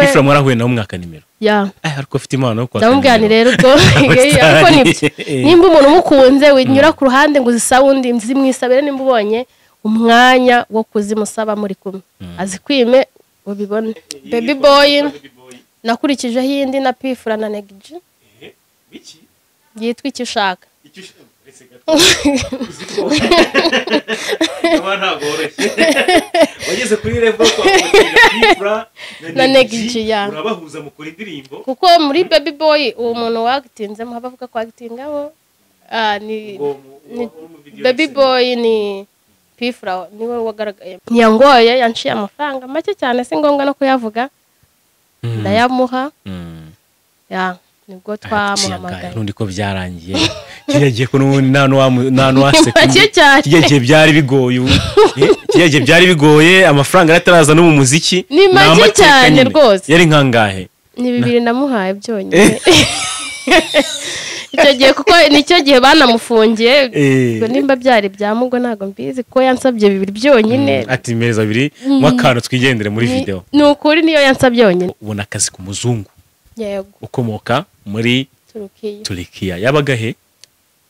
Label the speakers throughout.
Speaker 1: P Fla mwarahuye nawe mwaka nimero?
Speaker 2: Ya.
Speaker 1: Ariko afite impano yo kwaka.
Speaker 2: Ndamubwira nti rero ubwo, ariko nibyo, nimba umuntu umukunze winyura ku ruhande ngo uzisaba undi, zimwisabire. Nimba ubonye umwanya wo kuzimusaba muri kumwe, azikwime ubibone. Baby Boy nakurikijeho iyindi na P Fla na Neg G yitwa "Icyo Ushaka".
Speaker 1: Ntabwo woroshye, wageze kuri level kwa P Fla.
Speaker 2: Na Neg G, ya.
Speaker 1: Urabahuza mukora indirimbo.
Speaker 2: Kuko muri Baby Boy uwo muntu wagitinzemo, haba avuga ko wagitingamo, ni Baby Boy, ni P Fla niwe wagaragaye. Ntiyangoye, yanciye amafaranga make cyane, si ngombwa no kuyavuga, ndayamuha. Ya, nibwo twamuhamagaye.
Speaker 1: N'undi ko byarangiye kiriya gihe, ko n'ubundi nta n'uwaseka.
Speaker 2: Make cyane.
Speaker 1: Kiriya gihe byari bigoye ubu. Kiriya gihe byari bigoye, amafaranga ataraza no mu muziki.
Speaker 2: Ni make
Speaker 1: amateka
Speaker 2: cyane
Speaker 1: nyine.
Speaker 2: Rwose.
Speaker 1: Yari nkangahe?
Speaker 2: Ni bibiri namuhaye byonyine icyo gihe, kuko nicyo gihe banamufungiye. Ubwo nimba byari bya mugo ntabwo mbizi, kuko yansabye bibiri byonyine.
Speaker 1: Ati meza abiri akantu twigendere muri video.
Speaker 2: Ni ukuri, niyo yansabye yonyine.
Speaker 1: Ubona akazi ku muzungu
Speaker 2: Yego.
Speaker 1: ukomoka muri
Speaker 2: Turukiya.
Speaker 1: Turikiya. Yabaga he?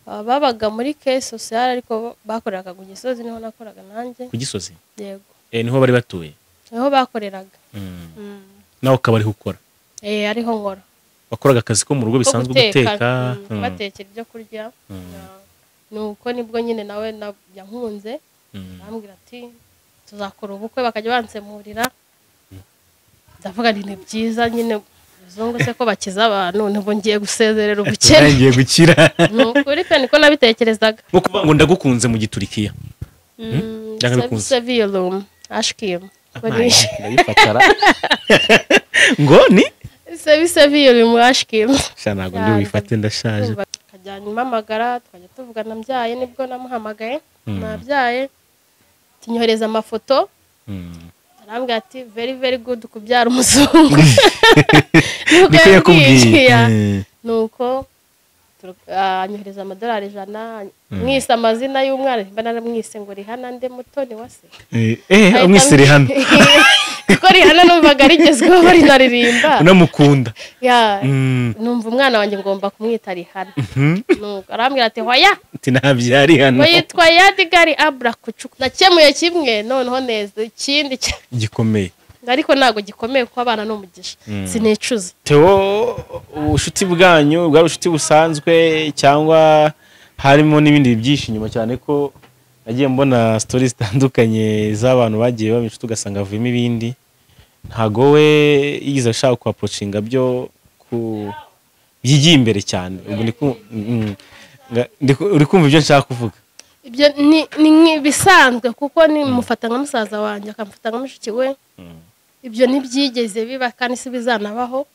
Speaker 2: Babaga muri ke social, ariko bakoreraga ku Gisozi, niho nakoraga nanjye.
Speaker 1: Ku Gisozi?
Speaker 2: Yego.
Speaker 1: Niho bari batuye?
Speaker 2: Niho bakoreraga.
Speaker 1: Nawe ukaba ariho ukora?
Speaker 2: Eh, ariho nkora.
Speaker 1: Wakoraga akazi ko mu rugo
Speaker 2: Ko
Speaker 1: bisanzwe, guteka?
Speaker 2: Kubatekera ibyo kurya. Nuko nibwo nyine nawe yankunze, arambwira ati tuzakora ubukwe, bakajya bansemurira. Ndavuga nti ni byiza nyine, abazungu se ko bakiza abantu, ntabwo ngiye gusezerera ubukene.
Speaker 1: Ngiye gukira.
Speaker 2: Ni ukuri pe, niko nabitekerezaga.
Speaker 1: Nko kuvuga ngo ndagukunze mu Giturikiya? Byanga bikunze.
Speaker 2: Seviyorum aşkım.
Speaker 1: Ndabifatara ngo ni
Speaker 2: Sevi seviyorum aşkım.
Speaker 1: Sha, ntabwo ndi bubifate, ndashaje.
Speaker 2: Akajya mpamagara, tukajya tuvugana. Mbyaye nibwo namuhamagaye, nabyaye, tunyohereza amafoto. Arambwira ati very very good kubyara umuzungu. Nibwo
Speaker 1: Niko yakubwiye?
Speaker 2: Yambwiye, ya. Nuko anyohereza amadolari 100, mwise amazina y'umwana, mba naramwise ngo Rihana nde Mutoni wa se.
Speaker 1: Umwise Rihana?
Speaker 2: Kuko Rihana numvaga rigezweho, rinaririmba.
Speaker 1: Unamukunda.
Speaker 2: Ya. Numva umwana wanjye ngomba kumwita Rihana. Nuko arambwira ati hoya.
Speaker 1: Ati ntabyara Rihana.
Speaker 2: Ngo yitwa Yadigari Abra Kucuku. Nakemuye kimwe, noneho neza ikindi
Speaker 1: gikomeye.
Speaker 2: Ariko ntabwo gikomeye, kuko abana ni umugisha, sinicuza.
Speaker 1: Theo, ubucuti bwanyu bwari ubucuti busanzwe cyangwa harimo n'ibindi byinshi inyuma? Cyane ko nagiye mbona stories zitandukanye z'abantu bagiye baba inshuti, ugasanga havuyemo ibindi. Ntago we yigeze ashaka kuapproachinga byo ku byigiye imbere cyane? Ubwo uri kumva ibyo nshaka kuvuga?
Speaker 2: Ibyo ni nk'ibisanzwe, kuko ni mufata nka musaza wanjye, akamufata nka mushiki we. Ibyo ntibyigeze biba kandi si bizanabaho,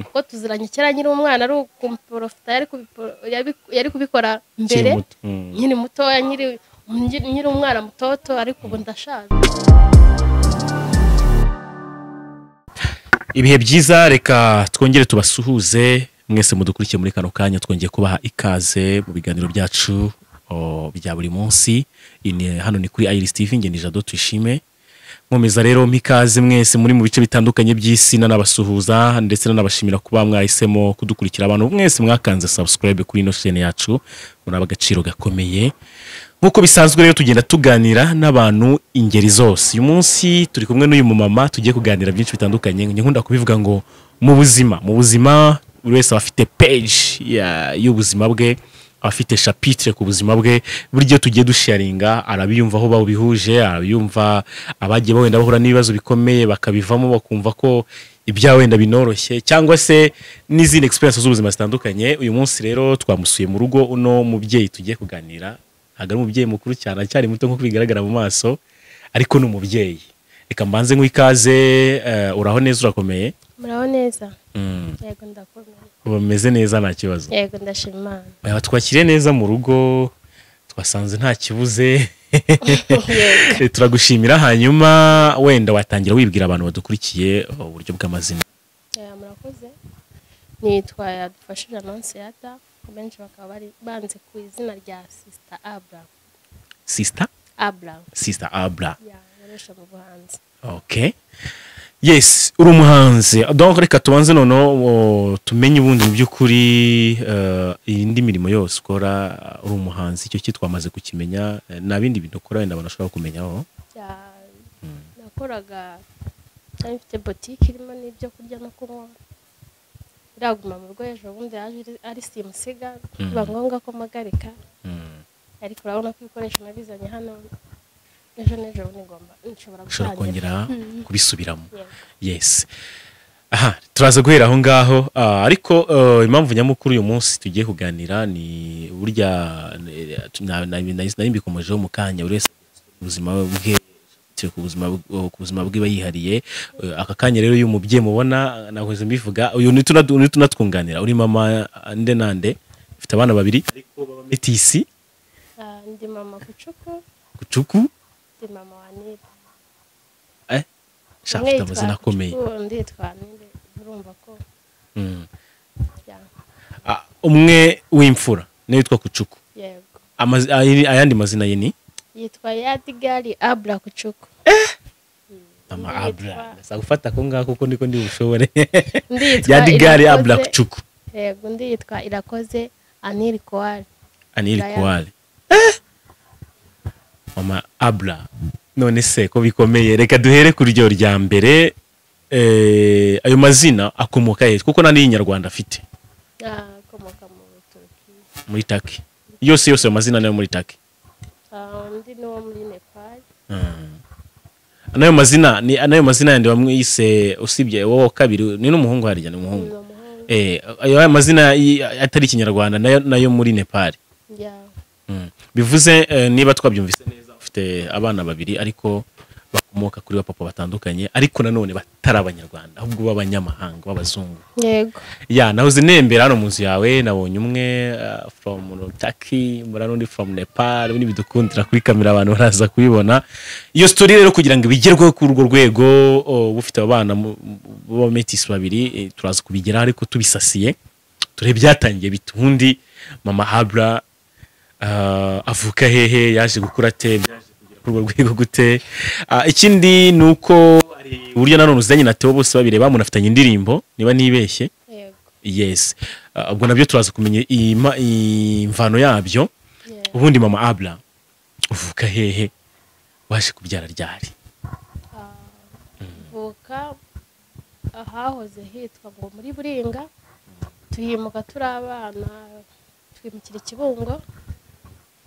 Speaker 2: kuko tuziranye kera nkiri umwana, ari ukumuprofita yari kubikora mbere.
Speaker 1: Ukiri muto.
Speaker 2: Nkiri mutoya, nkiri umwana mutoto, ariko ubu ndashaje.
Speaker 1: Ibihe byiza, reka twongere tubasuhuze mwese mudukurikiye muri kano kanya. Twongeye kubaha ikaze mu biganiro byacu bya buri munsi. Hano ni kuri Iris TV, nge ni Jado Tuyishime. Nkomeza rero mikaze mwese muri mu bice bitandukanye by'isi, nanabasuhuza ndetse nanabashimira kuba mwahisemo kudukurikira. Abantu mwese mwakanze subscribe kuri ino chaîne yacu, muri agaciro gakomeye. Nk'uko bisanzwe rero, tugenda tuganira n'abantu ingeri zose. Uyu munsi turi kumwe n'uyu mumama, tugiye kuganira byinshi bitandukanye. Njye nkunda kubivuga ngo mu buzima buri wese aba afite page y'ubuzima bwe, aba afite chapitre ku buzima bwe. Buryo tugiye dusharinga, arabiyumva aho bawubihuje, arabiyumva abagiye wenda bahura n'ibibazo bikomeye bakabivamo, bakumva ko ibya wenda binoroshye, cyangwa se n'izindi experience z'ubuzima zitandukanye. Uyu munsi rero twamusuye mu rugo. Uno mubyeyi tugiye kuganira ntabwo ari umubyeyi mukuru cyane, acyari muto nk'uko bigaragara mu maso, ariko ni umubyeyi. Reka mbanze nk'ikaze. Uraho neza, urakomeye?
Speaker 2: Muraho neza. Yego, ndakomeye.
Speaker 1: Bameze neza, nta kibazo?
Speaker 2: Yego, ndashima Imana.
Speaker 1: Twakiriye neza mu rugo, twasanze nta kibuze.
Speaker 2: Yego.
Speaker 1: Turagushimira. Hanyuma wenda watangira wibwira abantu badukurikiye uburyo bw'amazina.
Speaker 2: Murakoze. Nitwa Yadufashije Annonciata, benshi bakaba bari banze ku izina rya Sister Abra.
Speaker 1: Sister?
Speaker 2: Abra.
Speaker 1: Sister Abra.
Speaker 2: Ya, nkoresha mu buhanzi.
Speaker 1: Okay. Yes, uri umuhanzi. Donc reka tubanze noneho tumenye ubundi mu by'ukuri indi mirimo yose ukora. Uri umuhanzi, icyo kitwamaze kukimenya. Nta bindi bintu ukora wenda abantu bashobora kumenyaho?
Speaker 2: Nakoraga, nari mfite botike irimo n'ibyo kurya no kunywa, iraguma mu rugo. Ejo bundi yaje ari simusiga, biba ngombwa ko mpagarika, ariko urabona ko ibikoresho nabizanye hano ejo n'ejo bundi ngomba nshobora
Speaker 1: ushobora
Speaker 2: gutangira
Speaker 1: kongera kubisubiramo.
Speaker 2: Yego.
Speaker 1: Yes, aha turaza guhera aho ngaho. Ariko impamvu nyamukuru uyu munsi tugiye kuganira ni burya nari mbikomojeho mu kanya, buri wese ubuzima bwe ku buzima bwe yihariye. Aka kanya rero uyu mubyeyi mubona, nahoze mbivuga, uyu ni tunatwunganira. Uri mama nde nande? Ufite abana babiri ariko baba metisi.
Speaker 2: Ndi mama Kucuku.
Speaker 1: Kucuku.
Speaker 2: Ndi mama wa Nile.
Speaker 1: Sha,
Speaker 2: Umwe
Speaker 1: afite
Speaker 2: yitwa
Speaker 1: amazina akomeye.
Speaker 2: Kucuku, undi yitwa Nile, urumva ko ya.
Speaker 1: Umwe w'imfura niwe witwa Kucuku?
Speaker 2: Yego.
Speaker 1: Ayandi mazina ye ni?
Speaker 2: Yitwa Yadigari Abra Kucuku.
Speaker 1: Mama
Speaker 2: Undi
Speaker 1: Abra, ndasaba gufata ako ngako kuko niko ndi bushobore.
Speaker 2: Undi yitwa
Speaker 1: Yadigari
Speaker 2: Irakoze-
Speaker 1: Abra Kucuku.
Speaker 2: Yego, undi yitwa Irakoze Anil Koal.
Speaker 1: Anil
Speaker 2: Brian.
Speaker 1: Kuwale. Mama Abra, none se ko bikomeye, reka duhere ku ryo rya mbere. Ayo mazina akomoka he, kuko nta n'inyarwanda afite?
Speaker 2: Akomoka mu Turukiya.
Speaker 1: Muri Taki yose yose ayo mazina nayo muri Taki?
Speaker 2: Undi ni uwo muri Nepal.
Speaker 1: N'ayo mazina ni n'ayo mazina yandi bamwise, usibye wowe wa kabiri ni n'umuhungu, harya ni umuhungu?
Speaker 2: Ni umuhungu.
Speaker 1: Ayo mazina atari ikinyarwanda nayo muri Nepal?
Speaker 2: Ya.
Speaker 1: Bivuze niba twabyumvise neza, ufite abana babiri ariko bakomoka kuri ba papa batandukanye, ariko nanone batari abanyarwanda ahubwo b'abanyamahanga, b'abazungu?
Speaker 2: Yego.
Speaker 1: Ya, nahoze nembera hano mu nzu yawe, nabonye umwe from Turkey, mbona n'undi from Nepal. Ubundi bidukundira kuri kamera, abantu baraza kubibona. Iyo story rero kugira ngo ibigerweho kuri urwo rwego, uba ufite abana b'abametisi babiri, turaza kubigeraho ariko tubisasiye, turebe byatangiye bite. Ubundi mama Habra avuka hehe? Yaje gukura ate? Byaje kugera kuri urwo rwego gute? Ikindi ni uko hari uburyo nanone uzanye na Theo bose babireba, munafitanye indirimbo niba ntibeshye?
Speaker 2: Yego.
Speaker 1: Yes. Ubwo nabyo turaza kumenya imvano yabyo.
Speaker 2: Yeah.
Speaker 1: Ubundi mama Abra uvuka hehe? Waje kubyara ryari?
Speaker 2: Mvuka ahahoze hitwa ngo muri Buringa, tuhimuka turi abana, twimukira i Kibungo,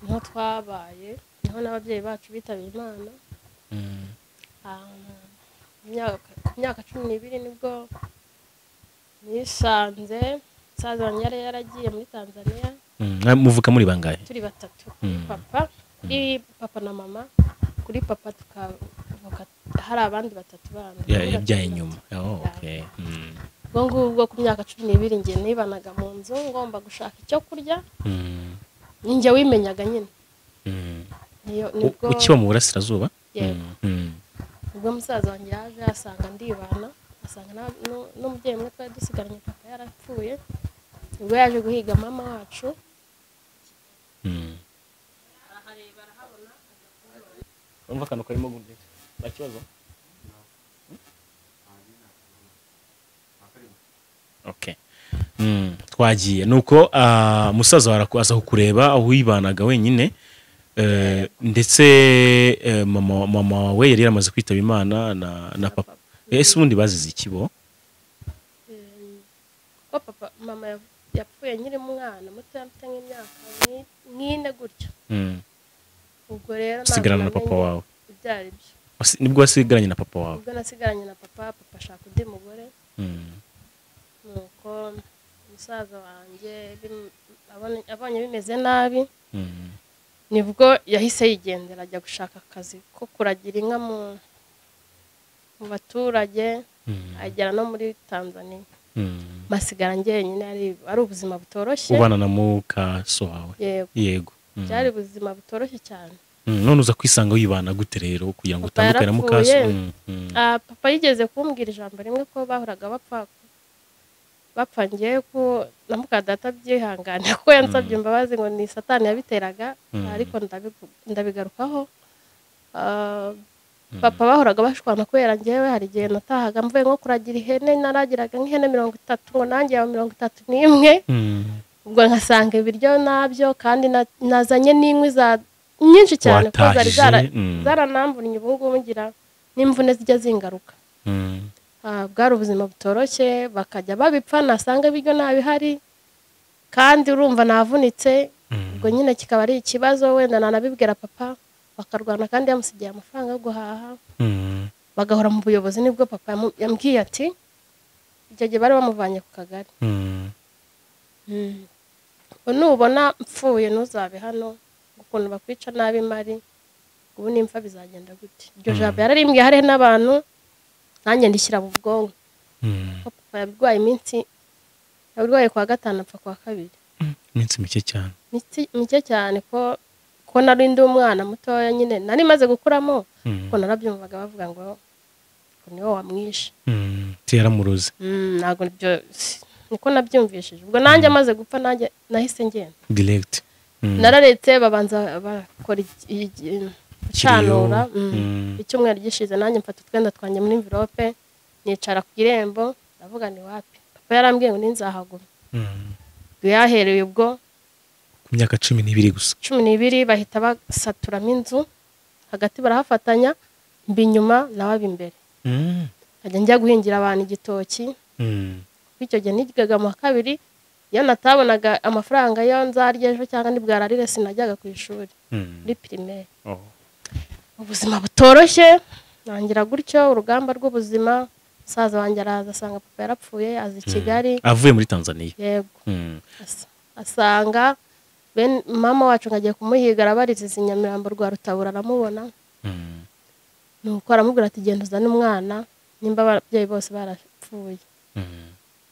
Speaker 2: niho twabaye, niho n'ababyeyi bacu bitabiye Imana. Ku myaka 12 nibwo nisanze musaza wanjye yari yaragiye muri Tanzania.
Speaker 1: Muvuka muri bangahe?
Speaker 2: Turi batatu. Papa, kuri papa na mama, kuri papa tukavuka hari abandi batatu bandi.
Speaker 1: Yabyaye nyuma? Oh, okay.
Speaker 2: Ubwo ngubwo ku myaka 12 njye nibanaga mu nzu, ngomba gushaka icyo kurya, ninjye wimenyaga nyine. Niyo nibwo
Speaker 1: Ukiba mu burasirazuba?
Speaker 2: Yego. Ubwo musaza wanjye yaje asanga ndibana, asanga n'umubyeyi umwe twari dusigaranye, papa yarapfuye. Ubwo yaje guhiga mama wacu.
Speaker 1: Urumva akantu karimo gundeka, nta kibazo? Okay. Twagiye nuko musaza wawe aza kukureba aho wibanaga wenyine, ndetse mama wawe yari yaramaze kwitaba Imana na papa. Ese ubundi bazize ikibo?
Speaker 2: Kuko papa, mama yapfuye nkiri umwana muto, mfite nk'imyaka nk'ine gutyo. Ubwo rero ntabwo
Speaker 1: Usigarana na papa
Speaker 2: namenye
Speaker 1: wawe?
Speaker 2: ibyo ari byo.
Speaker 1: Nibwo wasigaranye na papa wawe?
Speaker 2: Ubwo nasigaranye na papa, papa ashaka undi mugore. Nuko musaza wanjye abonye bimeze nabi, nibwo yahise yigendera ajya gushaka akazi ko kuragira inka mu baturage, agera no muri Tanzania. Masigara njyenyine, ari ubuzima butoroshye.
Speaker 1: Ubana na muka so wawe?
Speaker 2: Yego.
Speaker 1: Yego.
Speaker 2: Byari ubuzima butoroshye cyane.
Speaker 1: None uza kwisanga wibana gute rero kugira ngo
Speaker 2: Papa
Speaker 1: utandukane na muka so?
Speaker 2: yarapfuye. Papa yigeze kumbwira ijambo rimwe ko bahoraga bapfa bapfa, ngewe ko na muka data byihangane kuko yansabye imbabazi ngo ni satani yabiteraga, ariko ndabigarukaho. Papa bahoraga bashwana kubera njyewe. Hari igihe natahaga mvuye nko kuragira ihene, naragiraga nk'ihene 30 ngo nanjye ya 31, ubwo nkasanga ibiryo nabyo kandi nazanye n'inkwi za nyinshi cyane kuko zari zaranamvunnye. Ubu ngubu ngira n'imvune zijya zingaruka. Bwari ubuzima butoroshye, bakajya babipfa nasanga ibiryo ntabihari kandi urumva navunitse, ubwo nyine kikaba ari ikibazo. Wenda nanabibwira papa bakarwana kandi yamusigiye amafaranga yo guhaha, bagahora mu buyobozi. Nibwo papa yambwiye ati icyo gihe bari bamuvanye ku kagari, nubona mpfuye ntuzabe hano, ukuntu bakwica nabi mari, ubu nimfa bizagenda gute. Iryo jambo yararimbwiye hariho n'abantu, nanjye ndishyira mu bwonko. Papa yabirwaye iminsi, yabirwaye kuwa gatanu apfa kuwa kabiri.
Speaker 1: Iminsi mike cyane.
Speaker 2: Mike cyane ko nari ndi umwana mutoya nyine, nari maze gukuramo, ko narabyumvaga bavuga ngo niwe wamwishe.
Speaker 1: Yaramuroze.
Speaker 2: Ntabwo ibyo niko nabyumvishije. Ubwo nanjye amaze gupfa nanjye nahise ngenda.
Speaker 1: Direct.
Speaker 2: Nararetse babanza bakora icanura icyumweru gishize, nanjye mfata utwenda twanjye muri envelope nicara ku irembo ndavuga ni wapi. Papa yarambwiye ngo ninzahaguma. Yahereye ubwo
Speaker 1: ku myaka 12 gusa.
Speaker 2: 12 bahita basaturamo inzu hagati barahafatanya, mbi inyuma nawe imbere. Nkajya njya guhingira abantu igitoki. Icyo gihe nigaga mu wa kabiri, iyo natabonaga amafaranga yo nzarya ejo cyangwa nibwararire sinajyaga ku ishuri muri primaire. Ubuzima butoroshye, nangira gutyo urugamba rw'ubuzima. Musaza wanjye araza asanga papa yarapfuye, aza i Kigali
Speaker 1: avuye muri Tanzania.
Speaker 2: Yego. Asanga ben mama wacu ngagiye kumuhiga, arabariza Nyamirambo rwa Rutabura aramubona. Nuko aramubwira ati genda uzane umwana nimba ababyeyi bose barapfuye.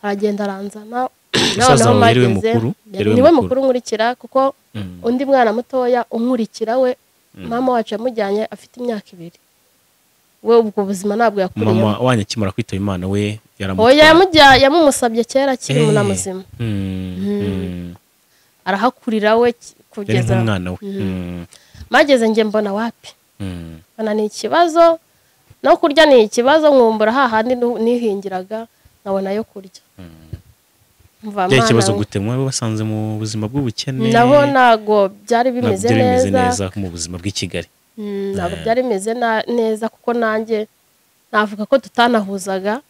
Speaker 2: Aragenda aranzana.
Speaker 1: Musaza wawe yari we mukuru?
Speaker 2: Niwe mukuru nkurikira, kuko undi mwana mutoya unkurikira we mama wacu yamujyanye afite imyaka 2. We ubwo buzima ntabwo yakuriyemo.
Speaker 1: Mama wanyu akimara kwitaba Imana we yaramutwaye?
Speaker 2: Oya, yamumusabye kera akiri umwana muzima. Arahakurira we kugeza
Speaker 1: umwana we.
Speaker 2: Mageze nge mbona wapi. Mbona ni ikibazo, no kurya ni ikibazo, nkumbura hahandi nihingiraga nkabona yo kurya.
Speaker 1: Byari ikibazo gute? Mwe basanze mu buzima bw'ubukene?
Speaker 2: Naho ntago byari bimeze neza
Speaker 1: mu buzima bw'i Kigali.
Speaker 2: Ntabwo byari bimeze neza, kuko nanjye navuga ko tutanahuzaga,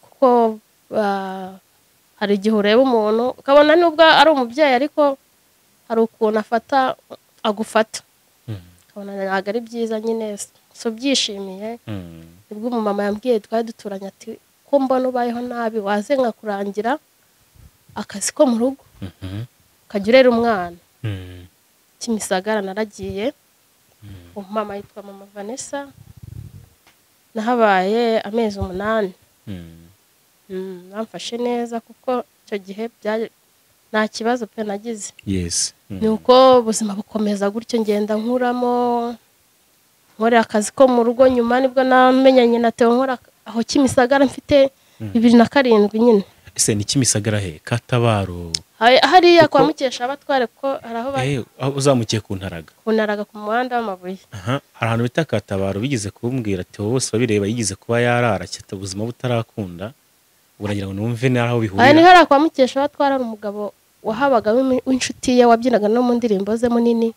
Speaker 2: kuko hari igihe ureba umuntu ukabona nubwo ari umubyeyi ariko hari ukuntu afata agufata, ukabona ntabwo ari byiza nyine, so byishimiye. Nibwo umumama yambwiye twari duturanye ati ko mbona ubayeho nabi, waze nkakurangira akazi ko mu rugo ukajya urera umwana. Kimisagara naragiye, umumama yitwa mama Vanessa, nahabaye amezi 8. Bamfashe neza kuko icyo gihe nta kibazo pe nagize.
Speaker 1: Yes.
Speaker 2: Nuko ubuzima bukomeza gutyo, ngenda nkuramo nkorera akazi ko mu rugo. Nyuma nibwo namenyanye na Theo nkora aho Kimisagara mfite 2007 nyine.
Speaker 1: Ese ni Kimisagara he? Katabaro.
Speaker 2: Hariya kwa Mukesha abatware, kuko haraho
Speaker 1: bari. Uzamukiye ku Ntaraga.
Speaker 2: Ku Ntaraga ku muhanda w'amabuye.
Speaker 1: Hari ahantu bita Katabaro bigeze kumbwira Theo bose babireba yigeze kuba yarara cyata ubuzima butarakunda. Uragira ngo numve naho bihurira.
Speaker 2: Aya ni hariya kwa Mukesha abatware, hari umugabo wahabaga w'inshuti ye wabyinaga no mu ndirimbo ze munini,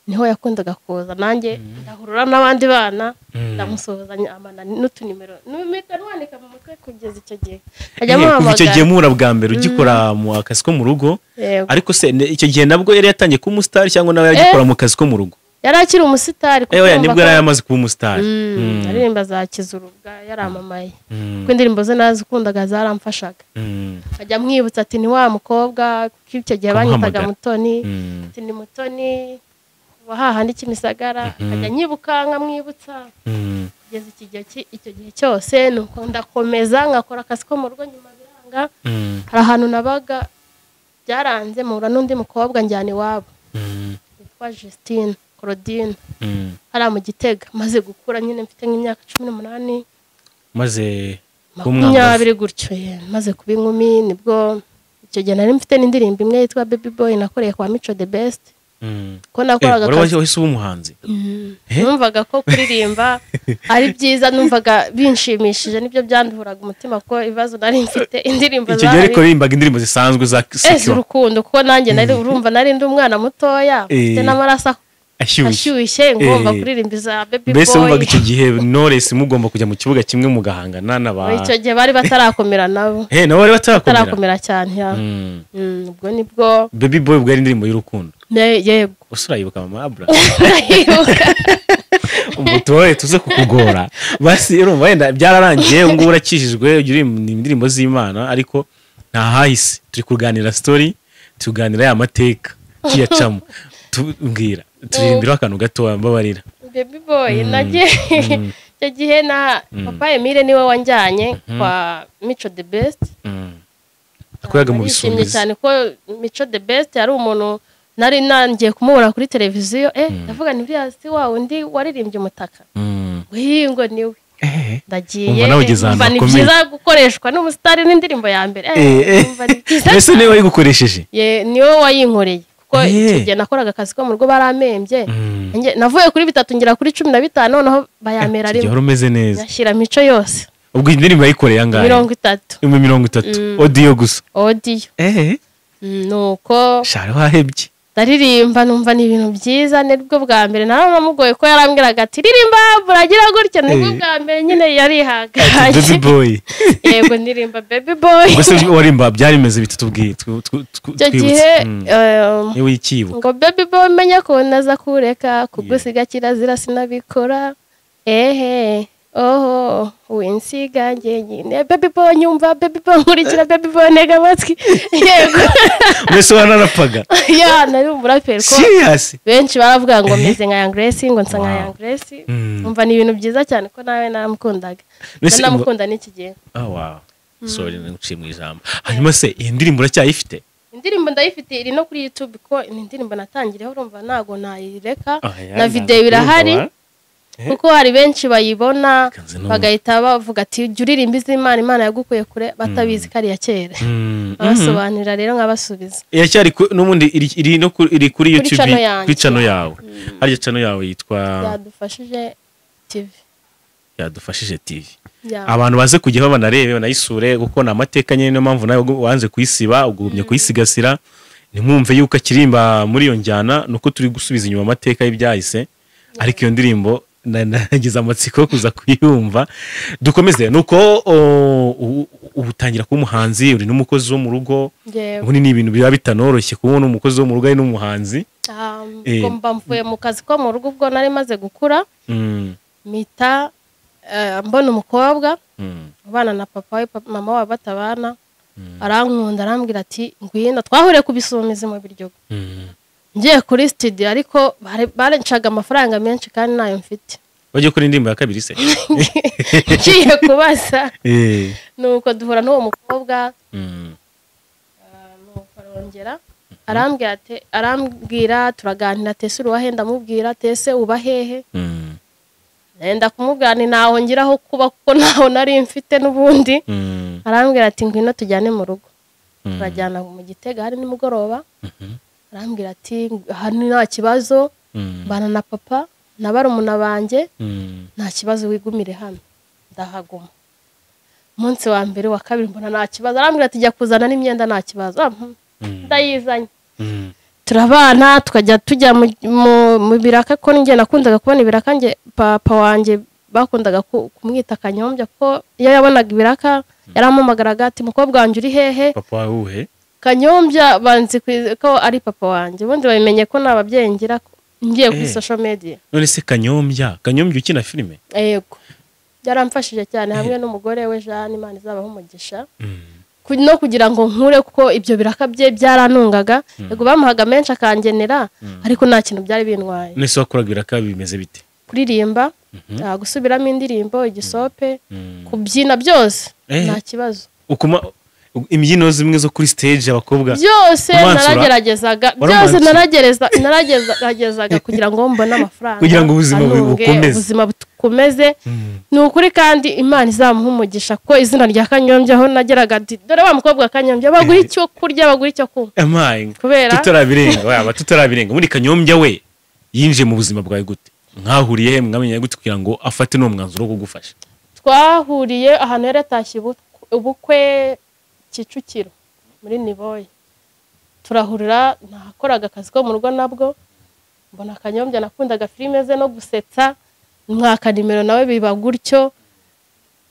Speaker 2: niho yakundaga kuza. Nanjye ndahurura n'abandi bana ndamusuhuzanya amana n'utunimero numita nwandika mu mutwe kugeza icyo gihe. Ajya muhamagara.
Speaker 1: Icyo gihe mura bwa mbere ugikora mu akazi ko mu rugo. Ariko se icyo gihe nabwo yari yatangiye kuba umusitari cyangwa nawe yaragikora mu kazi ko mu rugo?
Speaker 2: Yari akiri umusitari
Speaker 1: kuko nibwo yari yamaze kuba umusitari.
Speaker 2: Aririmba za Kizurubwa yaramamaye. Kuko indirimbo ze nazikundaga zaramfashaga. Ajya mwibutsa ati ni wa mukobwa, kuko icyo gihe banyitaga Mutoni, ati ni Mutoni wahahandi Kimisagara. Ajya nyibuka nkamwibutsa kugeza icyo gihe cyose. Nuko ndakomeza ngakora akazi ko mu rugo, nyuma biranga. Hari ahantu nabaga byaranze, mpura n'undi mukobwa njyana iwabo witwa Justine Claudine, hariya mu Gitega. Maze gukura nyine mfite nk'imyaka 18,
Speaker 1: maze
Speaker 2: 20 gutyo, maze kuba inkumi. Nibwo icyo gihe nari mfite n'indirimbo imwe yitwa Baby Boy nakoreye kwa Mico the Best. Ko nakoraga
Speaker 1: akazi. Wahise uba umuhanzi.
Speaker 2: Numvaga ko kuririmba ari byiza, numvaga binshimishije, nibyo byanduhuraga umutima ko ibibazo nari mfite indirimbo
Speaker 1: zawe. Icyo gihe ariko ririmbaga indirimbo zisanzwe za
Speaker 2: z'urukundo, kuko nanjye nari urumva nari ndi umwana mutoya mfite n'amaraso ashyushye, ngomba kuririmba iza Baby Boy.
Speaker 1: Mbese wumvaga icyo gihe Knowless mugomba kujya mu kibuga kimwe mugahangana n'aba?
Speaker 2: Icyo gihe bari batarakomera nabo.
Speaker 1: Nabo bari
Speaker 2: batarakomera cyane ya. Ubwo nibwo
Speaker 1: Baby Boy bwari indirimbo y'urukundo.
Speaker 2: Yego.
Speaker 1: Usurayibuka mama Abra?
Speaker 2: Ndayibuka.
Speaker 1: Umutoye tuze kukugora. Basi urumva wenda byararangiye ngo urakijijwe uri indirimbo z'Imana, ariko nta hahise. Turi kuganira story, tuganira ya mateka tuyacamo. Tubwira turirimbira akantu gato mbabarira.
Speaker 2: Baby Boy nagiye icyo gihe na Papa Emile niwe wanjyanye kwa Mico the Best.
Speaker 1: Akoraga mu Bisumizi
Speaker 2: cyane ko Mico the Best yari umuntu nari nangiye kumubona kuri televiziyo, ndavuga ni buriya si wa undi waririmbye umutaka. Ngo niwe. Ndagiye umva ni byiza gukoreshwa n'umusitari n'indirimbo ya mbere. Umva ni byiza.
Speaker 1: Mbese niwe wayigukoresheje?
Speaker 2: Niwe wayinkoreye. Kuko icyo gihe nakoraga akazi ko mu rugo baramembye. Navuye kuri 3 ngera kuri 15, noneho bayamera
Speaker 1: rimwe. Wari umeze neza.
Speaker 2: Nashyira Mico yose.
Speaker 1: Ubwo indirimbo yayikoreye angahe?
Speaker 2: 30.
Speaker 1: 30. Audio gusa.
Speaker 2: Audio. Nuko
Speaker 1: shara wahebye.
Speaker 2: Ndaririmba numva ni ibintu byiza, nibwo bwa mbere naramugoye ko yarambwiraga ati ririmba buragira gutya, nibwo bwa mbere nyine yarihagaye.
Speaker 1: Baby Boy.
Speaker 2: Yego ndirimba Baby Boy.
Speaker 1: Gusa warimba byari bimeze bitutubwiye
Speaker 2: twibutse. Gihe
Speaker 1: niwe ikibuka.
Speaker 2: Ngo Baby Boy menya ko naza kureka kugusiga kirazira sinabikora. Oho winsiga njye nyine Baby Boy nyumva, Baby Boy nkurikira, Baby Boy ntega amatwi. Yego.
Speaker 1: Mbese wanarapaga?
Speaker 2: Ya nari umuraperi ko.
Speaker 1: Serious?
Speaker 2: Benshi baravuga ngo meze nka Young Grace, ngo nsa nka Young Grace. Umva ni ibintu byiza cyane ko nawe naramukundaga. Nanamukunda n'iki gihe.
Speaker 1: Oh wow. Sorry nguciye mu ijambo. Hanyuma se iyi ndirimbo uracyayifite?
Speaker 2: Indirimbo ndayifite, iri no kuri YouTube ko ni indirimbo natangiriyeho, urumva ntago nayireka. Na video irahari. Kuko hari benshi bayibona bagahita bavuga ati jya uririmba iz'Imana, Imana yagukuye kure, batabizi kari ya kera. Abasobanurira rero nkabasubiza.
Speaker 1: Iracyari n'ubundi iri no iri kuri YouTube, kuri channel yawe. Harya channel yawe yitwa
Speaker 2: Yadufashije TV.
Speaker 1: Yadufashije TV. Abantu baze kujyaho banarebe banayisure, kuko na amateka nyine niyo mpamvu nawe wanze kuyisiba, ugumye kuyisigasira. Nimwumve yuko akirimba muri iyo njyana nuko turi gusubiza inyuma amateka y'ibyahise, ariko iyo ndirimbo nagize amatsiko kuza kuyumva. Dukomeze nuko ubutangira kuba umuhanzi, uri n'umukozi wo mu rugo. Ubundi ni ibintu biba bitanoroshye kubona umukozi wo mu rugo ari n'umuhanzi.
Speaker 2: Ngomba mvuye mu kazi ko mu rugo ubwo nari maze gukura, mpita mbona umukobwa ubana na papa we, mama wabo batabana, arankunda arambwira ati ngwino. Twahuriye ku Bisumizi mu Biryogo. Ngiye kuri studio ariko barencaga amafaranga menshi kandi nayo mfite.
Speaker 1: Wagiye kuri indirimbo ya kabiri se?
Speaker 2: Ngiye kubaza. Nuko duhura n'uwo mukobwa. Nuko arongera arambwira ati, arambwira turaganira, tese uruwahe, ndamubwira tese uba hehe. Nenda kumubwira ni naho ngiraho kuba kuko naho nari mfite n'ubundi. Arambwira ati ngwino tujyane mu rugo. Turajyana mu Gitega hari nimugoroba. Arambwira ati hano nta kibazo, mbana na papa na barumuna banjye, nta kibazo wigumire hano. Ndahaguma. Umunsi wa mbere wa kabiri mbona nta kibazo, arambwira ati jya kuzana n'imyenda nta kibazo. Ndayizanye. Turabana tukajya tujya mu biraka, ko njye nakundaga kubona ibiraka, njye papa wanjye bakundaga kumwita Kanyombya, ko iyo yabonaga ibiraka yarampamagaraga ati mukobwa wanjye uri hehe?
Speaker 1: Papa wawe?
Speaker 2: Kanyombya banzi ko ari papa wanjye, ubundi babimenye ko nababyeyi ngira ngiye kuri social media.
Speaker 1: None se Kanyombya, Kanyombya ukina filime?
Speaker 2: Yego. Yaramfashije cyane hamwe n'umugore we Jeanne, Imana izabaho umugisha. No kugira ngo nkure, kuko ibyo biraka bye byaranungaga. Yego bamuhaga menshi akangenera, ariko nta kintu byari bintwaye.
Speaker 1: None se wakoraga ibiraka bimeze bite?
Speaker 2: Kuririmba, gusubiramo indirimbo, igisope, kubyina byose, nta kibazo.
Speaker 1: Imbyino zimwe zo kuri stage abakobwa
Speaker 2: byose narageragezaga, byose narageragezaga kugira ngo mbone amafaranga,
Speaker 1: kugira ngo ubuzima bukomeze,
Speaker 2: ubuzima bukomeze. Ni ukuri kandi Imana izamuha umugisha, ko izina rya Kanyombya aho nageraga ati dore wa mukobwa Kanyombya, baguha icyo kurya, baguha icyo kunywa.
Speaker 1: Kubera tutarabirenga, waba tutarabirenga muri Kanyombya we yinjiye mu buzima bwawe gute? Mwahuriye he, mwamenye gute kugira ngo afate no mwanzuro wo kugufasha?
Speaker 2: Twahuriye ahantu yari yatashye ubukwe Kicukiro muri Niboye, turahurira. Nakoraga akazi ko mu rugo nabwo mbona Kanyombya, nakundaga filime ze no gusetsa, mwaka nimero nawe biba gutyo,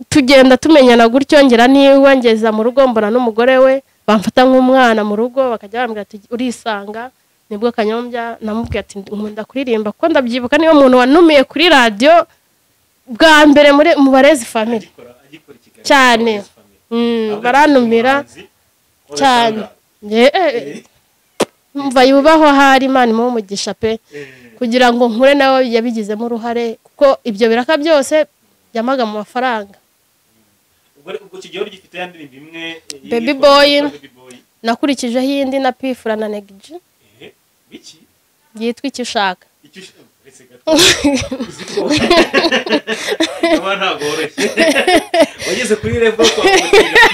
Speaker 2: tugenda tumenyana gutyo. Ngera niwe ngeza mu rugo mbona n'umugore we bamfata nk'umwana mu rugo, bakajya bambwira ati urisanga. Nibwo Kanyombya namubwiye ati nkunda kuririmba, kuko ndabyibuka niyo muntu wanumiye kuri radio bwa mbere muri mu Barezi Family cyane. Baranumira cyane, mva yubaho hari Imana imuha umugisha pe, kugira ngo nkure nawe yabigizemo uruhare, kuko ibyo biraka byose byamaga mu mafaranga. Baby Boy nakurikijeho iyindi na Pifura na Negiji yitwa Icyo Ushaka.
Speaker 1: Wageze kuri level kwa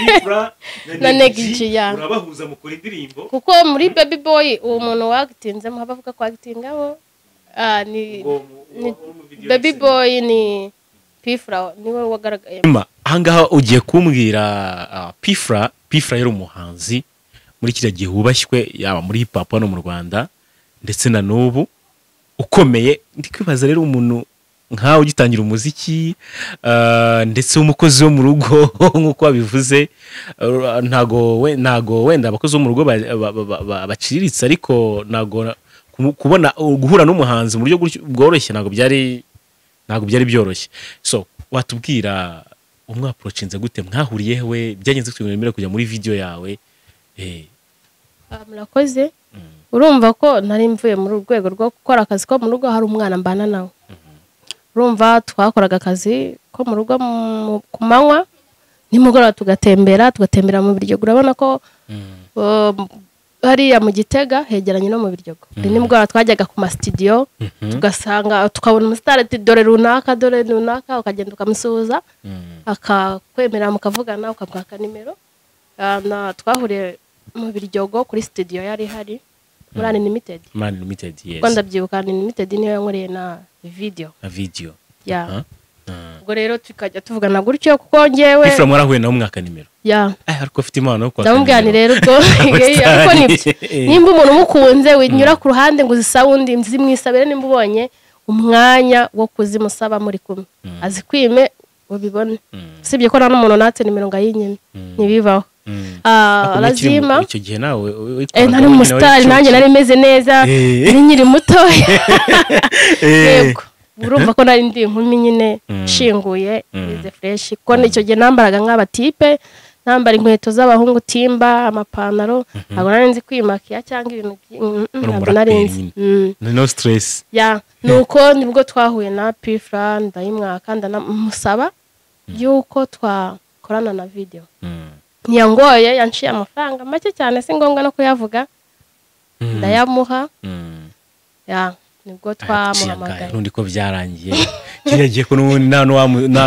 Speaker 1: Pifura
Speaker 2: na Negiji, ya
Speaker 1: urabahuza mukora indirimbo.
Speaker 2: Kuko muri Baby Boy uwo muntu wagitinzemo abavuga ko agitingamo ni Baby Boy ni Pifura niwe wagaragaye.
Speaker 1: Ahangaha ugiye kumbwira Pifura yari umuhanzi muri kiriya gihe wubashywe, yaba muri hip hop no mu Rwanda ndetse na n'ubu ukomeye. Ndi kwibaza rero umuntu nkawe ugitangira umuziki ndetse umukozi wo mu rugo nkuko wabivuze, ntago wenda abakozi bo mu rugo baciriritse, ariko ntago kubona guhura n'umuhanzi mu buryo bworoshye ntago byari byoroshye. So watubwira umwaprocinze gute, mwahuriye we, byagenze gute ngo kujya muri video yawe?
Speaker 2: Murakoze. Urumva ko nari mvuye muri urwego rwo gukora akazi ko mu rugo, hari umwana mbana nawe. Urumva twakoraga akazi ko mu rugo ku manywa, nimugoroba tugatembera mu Biryogo. Urabona ko hariya mu Gitega hegeranye no mu Biryogo. Nimugoroba twajyaga ku ma studio, tugasanga tukabona umustar ati dore runaka, dore runaka, ukagenda ukamusuhuza akakwemera mukavugana, ukamwaka nimero. Twahuriye mu Biryogo kuri studio yari hari muri Unlimited.
Speaker 1: Unlimited, yes.
Speaker 2: Kuko ndabyibuka Unlimited niyo yankoreye na video.
Speaker 1: Na video.
Speaker 2: Ya. Ubwo rero tukajya tuvugana gutyo, kuko ngewe
Speaker 1: Pifura mwarahuye nawe mwaka nimero.
Speaker 2: Ya.
Speaker 1: Ariko ufite impano yo kwaka.
Speaker 2: Ndamubwira ni rero ubwo ariko nibyo. Nimba umuntu umukunze winyura ku ruhande ngo uzisawundi nzimwisabire, nimba ubonye umwanya wo kuzimusaba muri kumwe. Azikwime ubibone. Sibye ko nta n'umuntu natse nimero ngayinyime. Ntibibaho. Arazima
Speaker 1: icyo gihe nawe
Speaker 2: nari umusitari, nanjye nari meze neza, nari nkiri mutoya. Yego, urumva ko nari ndi inkumi nyine nshinguye, meze fresh, kuko icyo gihe nambaraga nk'abatipe, nambara inkweto z'abahungu timba, amapantaro, ntabwo nari nzi kwimakiya cyangwa ibintu ntabwo nari nzi.
Speaker 1: No stress.
Speaker 2: Ya, nuko nibwo twahuye na Pifura, ndayimwaka, ndanamusaba yuko twakorana na video. Ntiyangoye, yanciye amafaranga make cyane, si ngombwa no kuyavuga, ndayamuha. Ya, nibwo twamuhamagaye.
Speaker 1: Nundi ko byarangiye kiriya gihe ko n'ubundi nta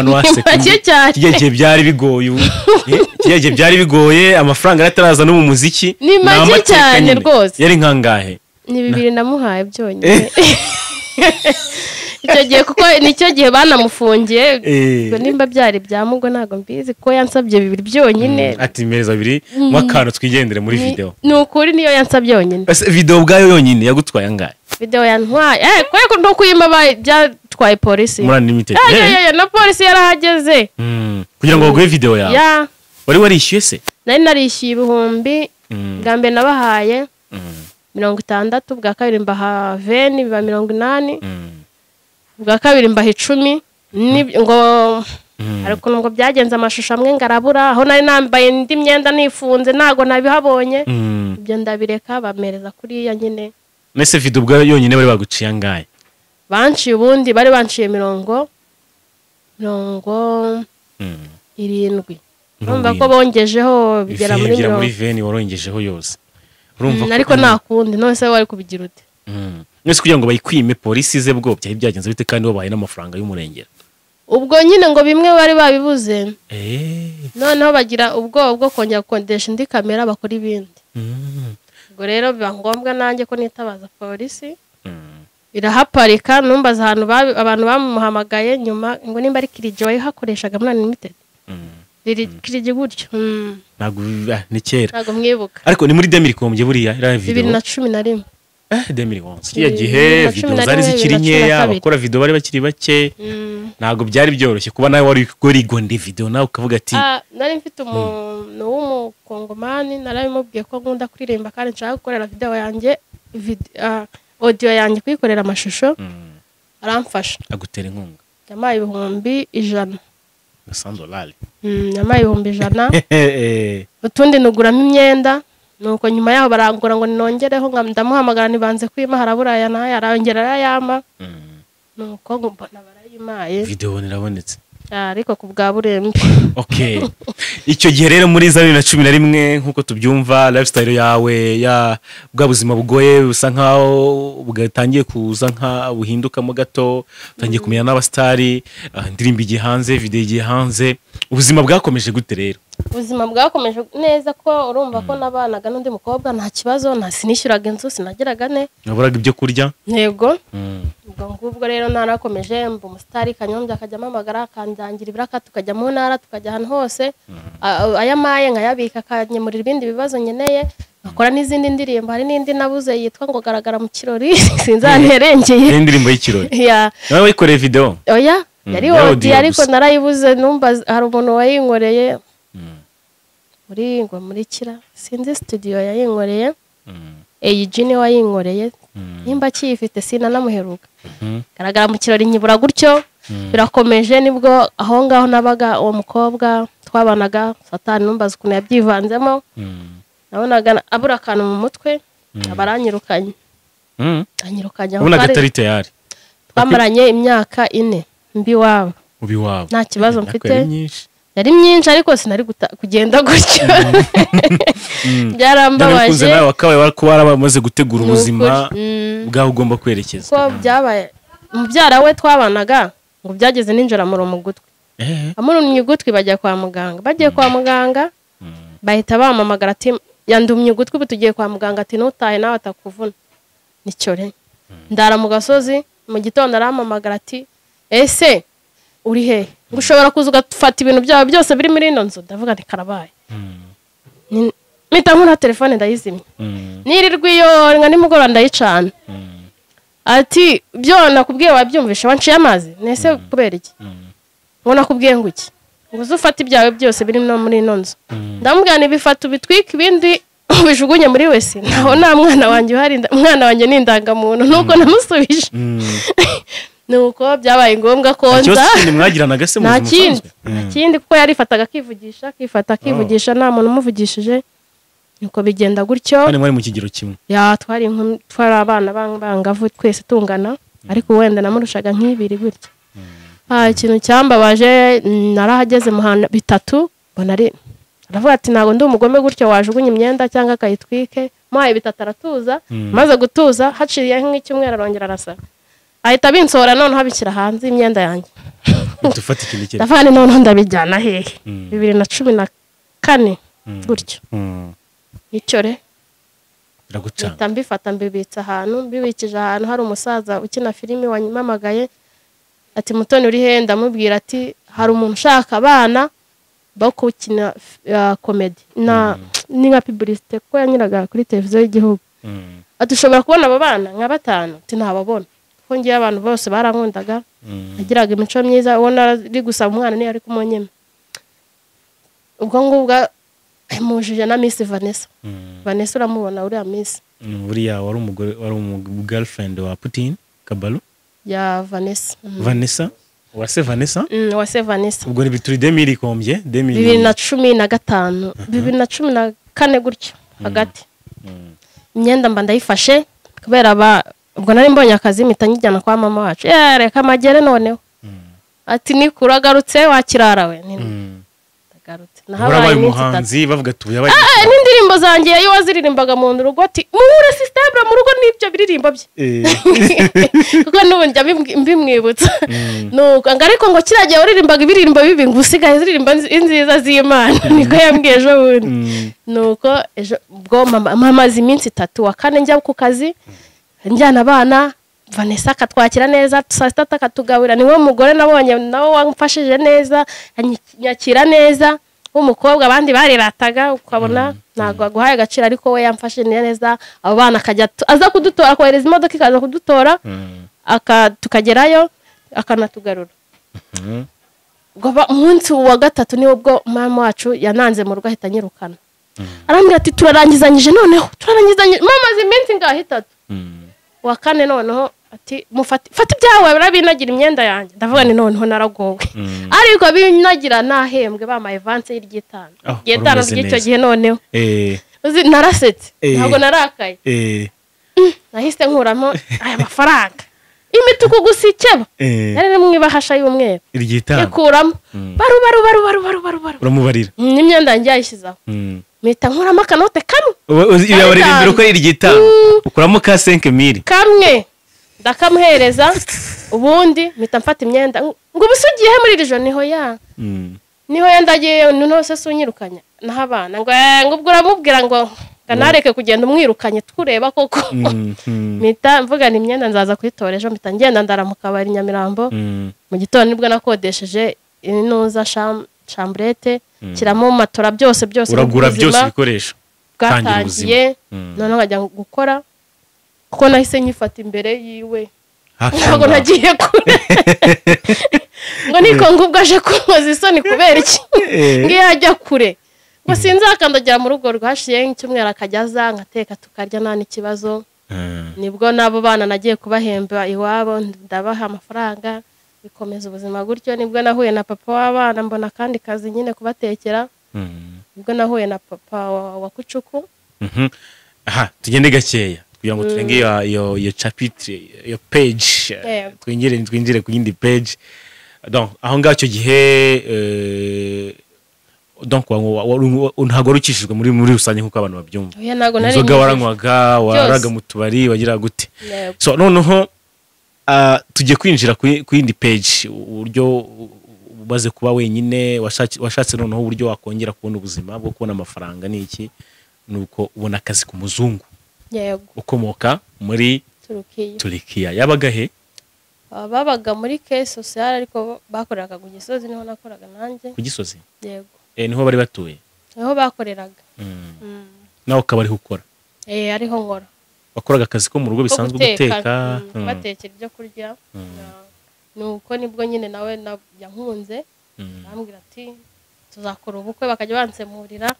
Speaker 1: n'uwaseka. Kiriya gihe byari bigoye, kiriya gihe byari bigoye, amafaranga yarataraza no mu muziki
Speaker 2: ni make cyane rwose.
Speaker 1: Yari nkangahe?
Speaker 2: Ni 2 namuhaye byonyine icyo gihe, kuko nicyo gihe banamufungiye. Ubwo nimba byari byamugo ntago mbizi, kuko yansabye 2 byonyine.
Speaker 1: Ati meza 2 mwakano twigendere muri video.
Speaker 2: Ni ukuri niyo yansabye yonyine.
Speaker 1: Ese video ubwayo yonyine yagutwaye angahe?
Speaker 2: Video yantwaye kweko ndo kuyima byatwaye polisi.
Speaker 1: Muri Unlimited.
Speaker 2: Na polisi yarahageze.
Speaker 1: Kugira ngo baguhe video yawe.
Speaker 2: Ya.
Speaker 1: Wari warishyuye se?
Speaker 2: Nari narishyuye ibihumbi bwa mbere nabahaye 60, bwa kabiri mbaha 20 biba 80. Bwa kabiri mbaha 10 ngo ariko nubwo byagenze amashusho amwe ngarabura, aho nari nambaye indi myenda nifunze ntago nabihabonye, ibyo ndabireka bamereza kuriya nyine.
Speaker 1: Nese video ubwa yonyine bari baguciye angahe?
Speaker 2: Banciye ubundi bari banciye 70. Urumva ko bongejeho bigera muri
Speaker 1: bigera muri 20 warongejeho yose. Urumva
Speaker 2: ariko nta kundi none se wari kubigira ute?
Speaker 1: Nese kugira ngo bayikwime polisi ze bwo byari byagenze bite kandi babaye n'amafaranga y'umurengera?
Speaker 2: Ubwo nyine ngo bimwe bari babibuze. Noneho bagira ubwoba bwo kongera gukodesha indi kamera bakora ibindi. Ubwo rero biba ngombwa nanjye ko nitabaza polisi. Irahaparika numbaza ahantu abantu bamuhamagaye nyuma ngo nimba ari Kiriji wayihakoreshaga muri Unlimited. Kiriji gutyo.
Speaker 1: Ntabwo ni kera.
Speaker 2: Ntabwo mwibuka.
Speaker 1: Ariko ni muri 2011 buriya iriya video.
Speaker 2: 2011.
Speaker 1: 2011. Kiriya gihe video zari zikiri nkeya, abakora video bari bakiri bake. Ntabwo byari byoroshye kuba nawe wari gorigonde video nawe ukavuga ati
Speaker 2: nari mfite umuntu w'umukongomani narabimubwiye ko nkunda kuririmba kandi nshaka gukorera video yanjye audio yanjye kuyikorera amashusho. Aramfasha
Speaker 1: agutera inkunga
Speaker 2: yampaye 100,000
Speaker 1: $100.
Speaker 2: Yampaye 100,000 utundi nuguramo imyenda. Nuko nyuma yaho barangura ngo ninongereho ndamuhamagara nibanze kwima haraburaya naye arongera arayama. Nuko mbona barayimaye
Speaker 1: video nirabonetse
Speaker 2: ariko ku bwa burembe.
Speaker 1: Okay. Icyo gihe rero muri 2011 nkuko tubyumva lifestyle yawe ya bwa buzima bugoye busa nkaho bugatangiye kuza nka buhindukamo gato, utangiye kumenya n'abastari, indirimbo igiye hanze, video igiye hanze, ubuzima bwakomeje gute rero?
Speaker 2: Ubuzima bwakomeje neza ko urumva ko nabanaga n'undi mukobwa nta kibazo, nta sinishyuraga inzu, sinagiraga ne
Speaker 1: naburaga ibyo kurya.
Speaker 2: Yego. Ubwo ngubwo rero narakomeje mba umusitari, Kanyombya akajya amamagara akandangira ibiraka, tukajya mu ntara, tukajya ahantu hose, aya maye nkayabika akanyemurira ibindi bibazo nkeneye, akora n'izindi ndirimbo. Hari n'indi nabuze yitwa ngo garagara mu kirori sinzanterengeye.
Speaker 1: Indirimbo y'ikirori nawe wayikoreye video?
Speaker 2: Oya, yari audio ariko narayibuze, numva hari umuntu wayinkoreye muri ngo muri kira sinzi studio yayinkoreye, Jini wayinkoreye, nimba kiyifite sinanamuheruka. Garagara mu kirori nkibura gutyo birakomeje. Nibwo aho ngaho nabaga uwo mukobwa twabanaga, satani numbaza ukuntu yabyivanzemo, nabonaga abura akantu mu mutwe abaranyirukanye. Anyirukanye aho
Speaker 1: atari tayari.
Speaker 2: Twamaranye imyaka 4 mbi wabo.
Speaker 1: Ubi wabo.
Speaker 2: Nta kibazo mfite. Yari myinshi ariko sinari kugenda gutyo. Byarambabaje.
Speaker 1: Nawe wakabaye waramaze gutegura ubuzima bwawe ugomba kwerekeza.
Speaker 2: Ko byabaye mubyara we twabanaga ngo byageze ninjora mu gutwi. Amurumye ugutwi bajya kwa muganga. Bagiye kwa muganga bahita bamamagara ati yandumye ugutwi ubu tugiye kwa muganga, ati nutahe nawe atakuvuna. Nicyore. Ndara mu gasozi mu gitondo aramamagara ati ese uri he? Ngo ushobora kuza ugafata ibintu byawe byose biri muri ino nzu. Ndavuga nti karabaye. Mpita nkura telefone ndayizimya. Nirirwa iyo nka nimugoroba ndayicana. Ati byo nakubwiye wabyumvishe wanciye amazi nese kubera iki? Ngo nakubwiye ngo iki? Ngo uze ufate ibyawe byose biri no muri ino nzu. Ndamubwira nti bifata ubitwike ibindi ubijugunye muri wese. Naho nta mwana wanjye uhari, umwana wanjye ni indangamuntu. Nuko namusubije. Nuko byabaye ngombwa ko nza.
Speaker 1: Mwagiranaga se mu buzima?
Speaker 2: Nta kindi kuko yarifataga akivugisha, akifata akivugisha nta muntu umuvugishije. Nuko bigenda gutyo.
Speaker 1: Kandi mwari mu kigero kimwe?
Speaker 2: Ya twari abana bangavu twese tungana, ariko wenda namurushaga nk'ibiri gutyo. Ikintu cyambabaje narahageze mu hantu bitatu mbona ari aravuga ati ntago ndi umugome gutyo wajugunya imyenda cyangwa akayitwike. Muhaye bitatu aratuza, maze gutuza haciye nk'icyumweru arongera arasara. Ahita binsohora noneho abishyira hanze imyenda yanjye.
Speaker 1: Dufata ikindi kintu.
Speaker 2: Ndavana noneho ndabijyana hehe? 2014 gutyo. Nicyore.
Speaker 1: Biragucanga.
Speaker 2: Mpita mbifata mbibitsa ahantu, mbibikije ahantu hari umusaza ukina filimi wanyimamagaye ati Mutoni uri he? Ndamubwira ati hari umuntu ushaka abana bo gukina comedy na ni nka publicité kuko yanyiraga kuri televiziyo y'igihugu. Ati ushobora kubona abo bana nka batanu? Ati ntababona. Kuko ngiye abantu bose barankundaga, nagiraga imico myiza, ubona ari gusaba umwana niyo ari kumunyima. Ubwo ngubwo mujije na Miss Vanessa. Vanessa uramubona uriya Miss.
Speaker 1: Buriya wari umugore, wari girlfriend wa Putin Kabalo?
Speaker 2: Ya Vanessa.
Speaker 1: Vanessa? Wase Vanessa?
Speaker 2: Wase Vanessa.
Speaker 1: Ubwo ni bituri 2000 kombye?
Speaker 2: 2015, 2014 gutyo hagati. Imyenda mba ndayifashe kubera ubwo nari mbonye akazi mpita njyana kwa mama wacu. Reka magere noneho. Ati nikuragarutse wakirara we. Ndagarutse. Nahabaye
Speaker 1: umuhanzi bavuga ati yabaye
Speaker 2: n'indirimbo zanjye iyo waziririmbaga mu rugo ati muhure système mu rugo n'ibyo biririmbo bye kuko n'ubu njya mbimwibutsa nuko ariko ngo kiragiye uririmbaga ibiririmbo bibi ngo usigaye ziririmba inziza z'Imana niko yambwiye ejo bundi. Nuko ejo ubwo mama iminsi 3 wa kane njya ku kazi njyana abana Vanessa akatwakira neza saa sita akatugabura. Niwe mugore nabonye nawe wamfashije neza anyakira neza w'umukobwa abandi barirataga ukabona ntabwo aguhaye agaciro ariko we yamfashije neza. Abo bana akajya aza kudutora kohereza imodoka ikaza kudutora tukagerayo akanatugarura. Ubwo umunsi wa gatatu niwo ubwo mama wacu yananze mu rugo ahita anyirukana. Arambwira ati turarangizanyije noneho turarangizanyije mama iminsi ngaho 3. Wa kane noneho ati mufate fata ibyawe barabinagira imyenda yanjye. Ndavuga ni noneho naragowe ariko binagira nahembwe bamaye avance y'iryitanu ryitanu ry'icyo gihe noneho uzi narasetse ntabwo narakaye nahise nkuramo aya mafaranga imituku gusa ikeba yari mu ibahasha y'umweru
Speaker 1: iryitanu
Speaker 2: ikuramo baru baru baru baru baru baru baru
Speaker 1: uramubarira
Speaker 2: n'imyenda yanjye yayishyizaho mpita nkuramo akanote kamwe
Speaker 1: irabaririmbira uko iryitanu ukuramo ka 5000
Speaker 2: kamwe ndakamuhereza ubundi mpita mfata imyenda ngo ubusugiye muri iri joro niho ya niho yandagiye noneho se sunyirukanya naho abana ngo ubwo uramubwira ngo nareke kugenda umwirukanye tureba koko. Mpita mvugana imyenda nzaza kuyitora ejo mpita ngenda ndara mu kabari Nyamirambo. Mu gitondo nibwo nakodesheje inuza chambrette kiramo matora byose byose
Speaker 1: uragura byose ibikoresho
Speaker 2: bwatangiye. Noneho nkajya gukora kuko nahise nyifata imbere yiwe ntabwo nagiye kure ngo niko ngubwo aje kunkoza isoni kubera iki ngiye ajya kure ngo sinzakandagira mu rugo rwashiye nk'icyumweru akajya aza ngateka tukarya nta n'ikibazo. Nibwo nabo bana nagiye kubahemba iwabo ndabaha amafaranga bikomeza ubuzima gutyo. Nibwo nahuye na papa w'abana mbona kandi kazi nyine kubatekera. Nibwo nahuye na papa wa Kucuku.
Speaker 1: Aha tugende gakeya kugira ngo turenge iyo chapitre iyo page twinjire ku yindi page. Donc aho ngaho icyo gihe donc ntabwo warukishijwe muri rusange nkuko abantu babyumva. Inzoga waranywaga waraga mu tubari wagira gute. So noneho tugiye kwinjira ku yindi page uburyo umaze kuba wenyine washatse noneho uburyo wakongera kubona ubuzima bwo kubona amafaranga n'iki nuko ubona akazi ku muzungu.
Speaker 2: Yego.
Speaker 1: Ukomoka muri Turukiya. Yabaga he?
Speaker 2: Babaga muri Caisse Sociale ariko bakoreraga ku Gisozi niho nakoraga nanjye.
Speaker 1: Ku Gisozi?
Speaker 2: Yego.
Speaker 1: Niho bari batuye?
Speaker 2: Niho bakoreraga.
Speaker 1: Nawe ukaba ariho ukora?
Speaker 2: Ariho nkora.
Speaker 1: Wakoraga akazi ko mu rugo bisanzwe guteka,
Speaker 2: batekera ibyo kurya. Nuko nibwo nyine nawe yankunze arambwira ati tuzakora ubukwe bakajya bansemurira.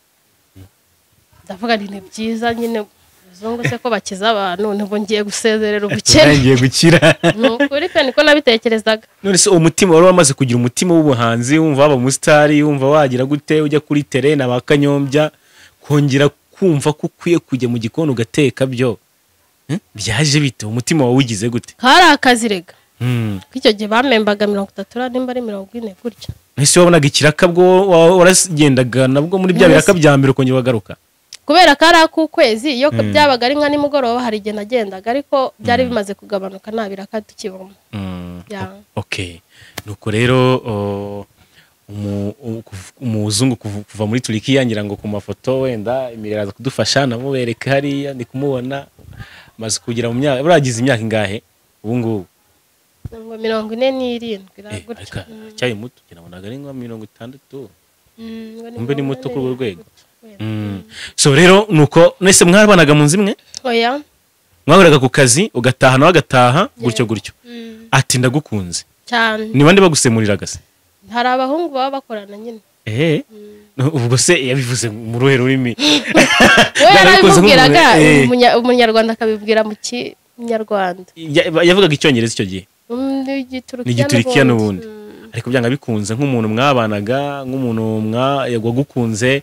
Speaker 2: Ndavuga nti ni byiza nyine muzungu se ko bakiza abantu ntabwo ngiye gusezerera ubukene
Speaker 1: ngiye gukira.
Speaker 2: Nukuri pe niko nabitekerezaga.
Speaker 1: None se umutima wari wamaze kugira umutima w'ubuhanzi wumva waba umusitari wumva wagira gute ujya kuri terrain abakanyombya kongera kumva ko ukwiye kujya mu gikoni ugateka byo byaje bite umutima wawe ugize gute?
Speaker 2: Kari akazi rega. Icyo gihe bamembaga 30 nimba ari 40 gutya.
Speaker 1: Ese wabonaga ikiraka bwo waragendaga nabwo muri bya biraka bya mbere ukongera wagaruka?
Speaker 2: Kubera kari akukwezi iyo byabaga ari nka nimugoroba hari igihe nagendaga ariko byari bimaze kugabanuka nta biraka tukibona.
Speaker 1: Okay. Nuko rero umuzungu kuva muri Turukiya ngira ngo ku mafoto wenda imirira aza kudufasha namubereka hariya ndi kumubona maze kugira mu myaka buragize imyaka ingahe ubu ngubu?
Speaker 2: Ngo 47 gutya.
Speaker 1: Cyayi muto nabonaga ari nka 60. Mbe ni muto kuri urwo rwego. So rero nuko nese mwarabanaga mu nzu imwe?
Speaker 2: Oya.
Speaker 1: Mwahuraga ku kazi ugataha nawe agataha gutyo gutyo. Ati ndagukunze.
Speaker 2: Cyane.
Speaker 1: Ni bande bagusemuriraga se?
Speaker 2: Hari abahungu baba bakorana nyine.
Speaker 1: Ubwo se yabivuze mu ruhe rurimi?
Speaker 2: We yarabimubwiraga umunyarwanda akabibwira mu kinyarwanda.
Speaker 1: Yavugaga icyongereza icyo gihe?
Speaker 2: Ni
Speaker 1: Igiturukiya n'ubundi. Ariko byanga bikunze nk'umuntu mwabanaga nk'umuntu wagukunze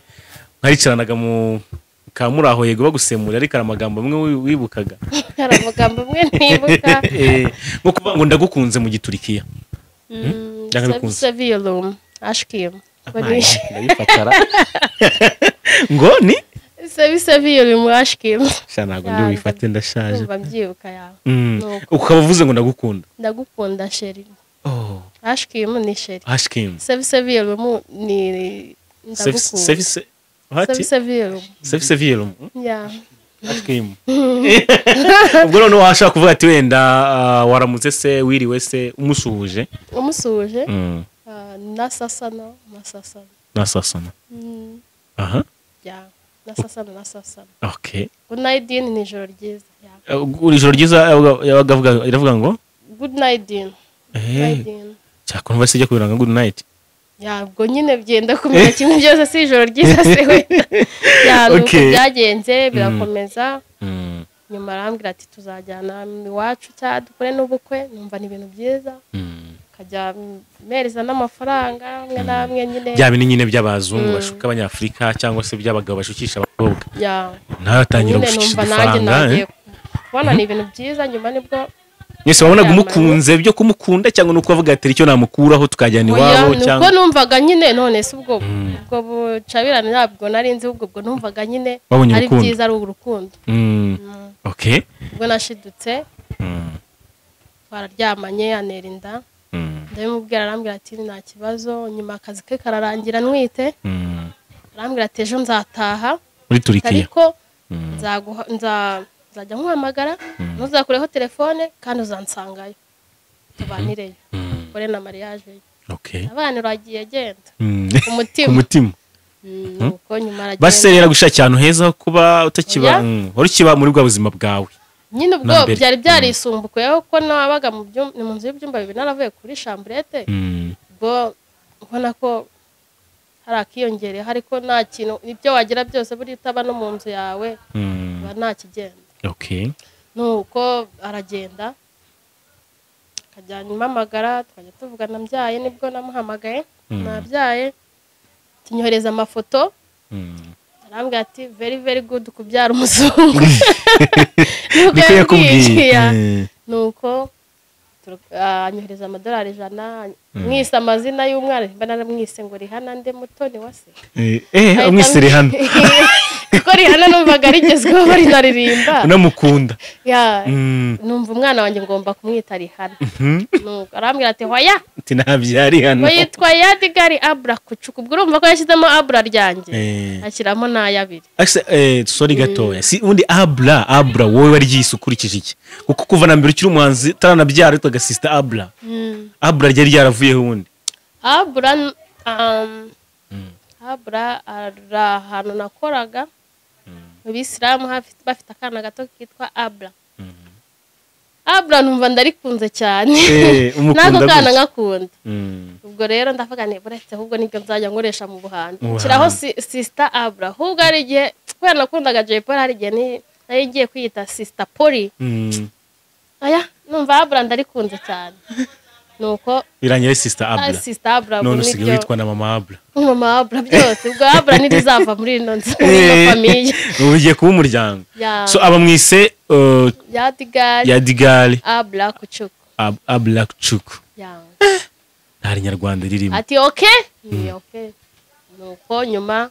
Speaker 1: mwaricaranaga mu kamuraho yego bagusemurira ariko ari amagambo amwe wibukaga.
Speaker 2: Hari amagambo amwe ntibuka.
Speaker 1: Nko kuvuga ngo ndagukunze mu Giturikiya.
Speaker 2: Byanga bikunze. Seviyorum. Aşkım.
Speaker 1: Ndabifatara ngo ni
Speaker 2: sevi aşkım.
Speaker 1: Sha ntabwo ndi bifate ndashaje.
Speaker 2: Ndumva mbyibuka yawe.
Speaker 1: Ukaba uvuze ngo ndagukunda.
Speaker 2: Ndagukunda chérie. Oh. Aşkım ni chérie.
Speaker 1: Aşkım.
Speaker 2: Sevi ni ndagukunda.
Speaker 1: Sevi
Speaker 2: seviyorum.
Speaker 1: Sevi seviyorum.
Speaker 2: Ya.
Speaker 1: Aşkım. Ubwo noneho washaka kuvuga ati wenda waramutse se wiriwe se umusuhuje.
Speaker 2: Umusuhuje? Nasasana masasana.
Speaker 1: Nasasana. Aha.
Speaker 2: Ya. Nasasana.
Speaker 1: Okay.
Speaker 2: Good night din ni ijoro ryiza.
Speaker 1: Ijoro ryiza yabaga iravuga ngo
Speaker 2: good night din.
Speaker 1: Cyakora mva sijya kubiranga good night.
Speaker 2: Ya ubwo nyine byenda kumenya kimwe byose si ijoro ryiza se we. Ya nuko byagenze birakomeza. Nyuma arambwira ati tuzajyana iwacu cya dukore n'ubukwe, numva ni ibintu byiza. Kajya mereza n'amafaranga amwe namwe nyine.
Speaker 1: Bya bintu nyine by'abazungu bashuka abanyafrika cyangwa se by'abagabo bashukisha abakobwa.
Speaker 2: Ya.
Speaker 1: Natangira gushukisha amafaranga.
Speaker 2: Kubona ni ibintu byiza nyuma nibwo
Speaker 1: Mwese wabonaga umukunze byo kumukunda cyangwa nuko avuga ati icyo namukuraho tukajyana iwabo cyangwa
Speaker 2: nuko numvaga nyine none se ubwo bucabirana ntabwo nari nzi ubwo numvaga nyine ari byiza ari urukundo.
Speaker 1: Okay.
Speaker 2: Ubwo nashidutse twararyamanye anera inda. Ndabimubwira arambwira ati nta kibazo, nyuma akazi ke kararangira ntwite. Arambwira ati ejo nzataha
Speaker 1: muri Turkiya
Speaker 2: ariko nzajya nkuhamagara ntuzakureho telefone kandi uzansangayo tubanireyo ukore na mariage.
Speaker 1: Okay.
Speaker 2: Abana uragiye agenda
Speaker 1: umutima
Speaker 2: nuko nyuma aragenda
Speaker 1: baserera gushaka ahantu heza kuba utakiba wari ukiba muri bwa buzima bwawe
Speaker 2: nyine ubwo byari byarisumbukuyeho ko nabaga mu nzu y'ibyumba bibiri naravuye kuri chambrette ubwo ubona ko hari akiyongereye ariko nta kintu ibyo wagira byose buri utaba no mu nzu yawe ba nta kigenda.
Speaker 1: Okay.
Speaker 2: Nuko aragenda akajyana impamagara tukajya tuvugana mbyaye nibwo namuhamagaye nabyaye tinyohereza amafoto arambwira ati very very good kubyara umuzungu.
Speaker 1: Niko yakubwiye.
Speaker 2: Nuko anyohereza amadolari 100 mwise amazina y'umwana mba naramwise ngo Rihana nde mutoni wase
Speaker 1: umwise Rihana
Speaker 2: kuko Rihana numvaga rigezweho bari naririmba
Speaker 1: unamukunda
Speaker 2: ya numva umwana wanjye ngomba kumwita Rihana. Nuko arambwira ati hoya
Speaker 1: ati ntabya Rihana
Speaker 2: we yitwa Yadigari Abra Kucuku ubwo urumva ko yashyizemo Abra ryanjye ashyiramo n'ayabiri.
Speaker 1: Sorry gatoya si undi Abra wowe waryise ukurikije iki kuko kuva na mbere ukiri umuhanzi taranabyara witwaga Sister Abra. Abra ryari ryaravuyeho ubundi
Speaker 2: Abra Abra ahantu nakoraga mu Bisilamu bafite akana gato kitwa Abra. Abra numva ndarikunze cyane nako kana ngakunda. Ubwo rero ndavuga nti buretse ahubwo nibyo nzajya nkoresha mu buhanzi kiraho Sister Abra ahubwo ari igihe kubera nakundaga Jay Polly hari igihe nari ngiye kwiyita Sister Polly. Aya numva Abra ndarikunze cyane nuko
Speaker 1: birangiye Sister Abra.
Speaker 2: Sister Abra
Speaker 1: none usigaye witwa na Mama Abra.
Speaker 2: Mama Abra byose ubwo Abra ntirizava muri ino nzu muri famille
Speaker 1: ubu ugiye kuba umuryango. So aba mwise Yadigari
Speaker 2: Abra Kucuku.
Speaker 1: Abra Kucuku. Nta Nyarwanda ririmo
Speaker 2: ati okay ni okay. Nuko nyuma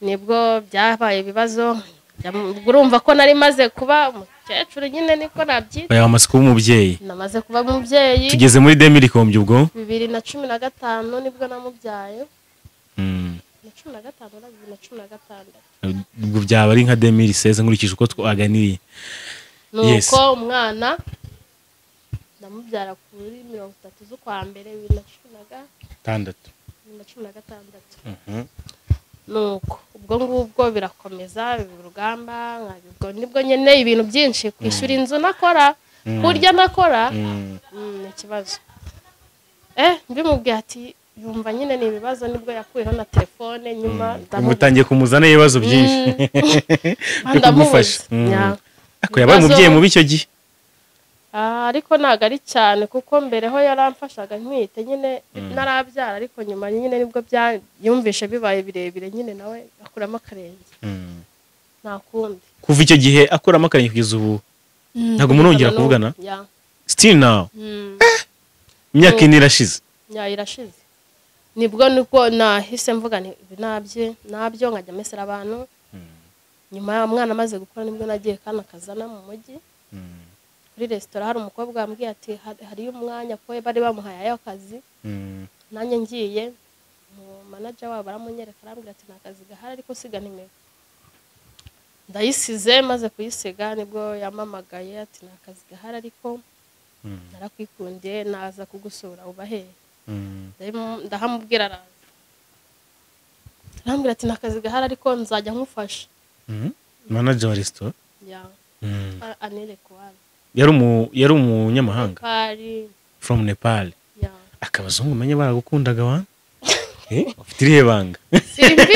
Speaker 2: nibwo byabaye ibibazo urumva ko nari maze kuba umukecuru nyine niko nabyita.
Speaker 1: Oya kuba umubyeyi.
Speaker 2: Namaze kuba umubyeyi.
Speaker 1: Tugeze muri 2000 ubwo
Speaker 2: 2015 nibwo namubyaye. 2015 na 2016.
Speaker 1: Ubwo byaba ari nka 2016 nkurikije uko twaganiriye.
Speaker 2: Nuko umwana ndamubyara kuri 30 z'ukwa mbere 2016. 2016. Nuko ubwo ngubwo birakomeza urugamba nkabibwo nibwo nyene ibintu byinshi kwishyura inzu nakora kurya nakora ni ikibazo. Mbimubwiye ati yumva nyine ni ibibazo nibwo yakuyeho na telefone nyuma
Speaker 1: ndamutangiye kumuzana ibibazo byinshi byo kumufasha. Ako yabaye umubyeyi mubi icyo gihe
Speaker 2: ariko ntago ari cyane kuko mbere ho yaramfashaga ntwite nyine narabyara ariko nyuma nyine nibwo byumvishe bibaye birebire nyine nawe akuramo akarenge. Nta kundi
Speaker 1: kuva icyo gihe akuramo akarenge kugeza ubu ntago munongera kuvugana. Still now imyaka ine irashize.
Speaker 2: Ya irashize. Nibwo niko nahise mvuga nti ibi nabyo nkajya mesera abantu. Nyuma umwana amaze gukora nibwo nagiye kana kazana mu mujyi. Kuri restaurant hari umukobwa wambwiye ati hariyo umwanya ko bari bamuhaye ayo kazi. Nanjye ngiye mu manager wabo baramunyereka arambwira ati nta kazi gahari ariko siga nimero. Ndayisize maze kuyisiga nibwo yamamagaye ati nta kazi gahari ariko narakwikundiye naza kugusura ubahe. Ndahamubwira araza. Arambwira ati nta kazi gahari ariko nzajya nkufasha.
Speaker 1: Manager wa restaurant?
Speaker 2: Yeah. Anele Kwali.
Speaker 1: Yari umunyamahanga?
Speaker 2: Nepal.
Speaker 1: From Nepal.
Speaker 2: Yeah.
Speaker 1: Akabazungu menye baragukundaga wa? Ufite irihe banga?
Speaker 2: Simbi.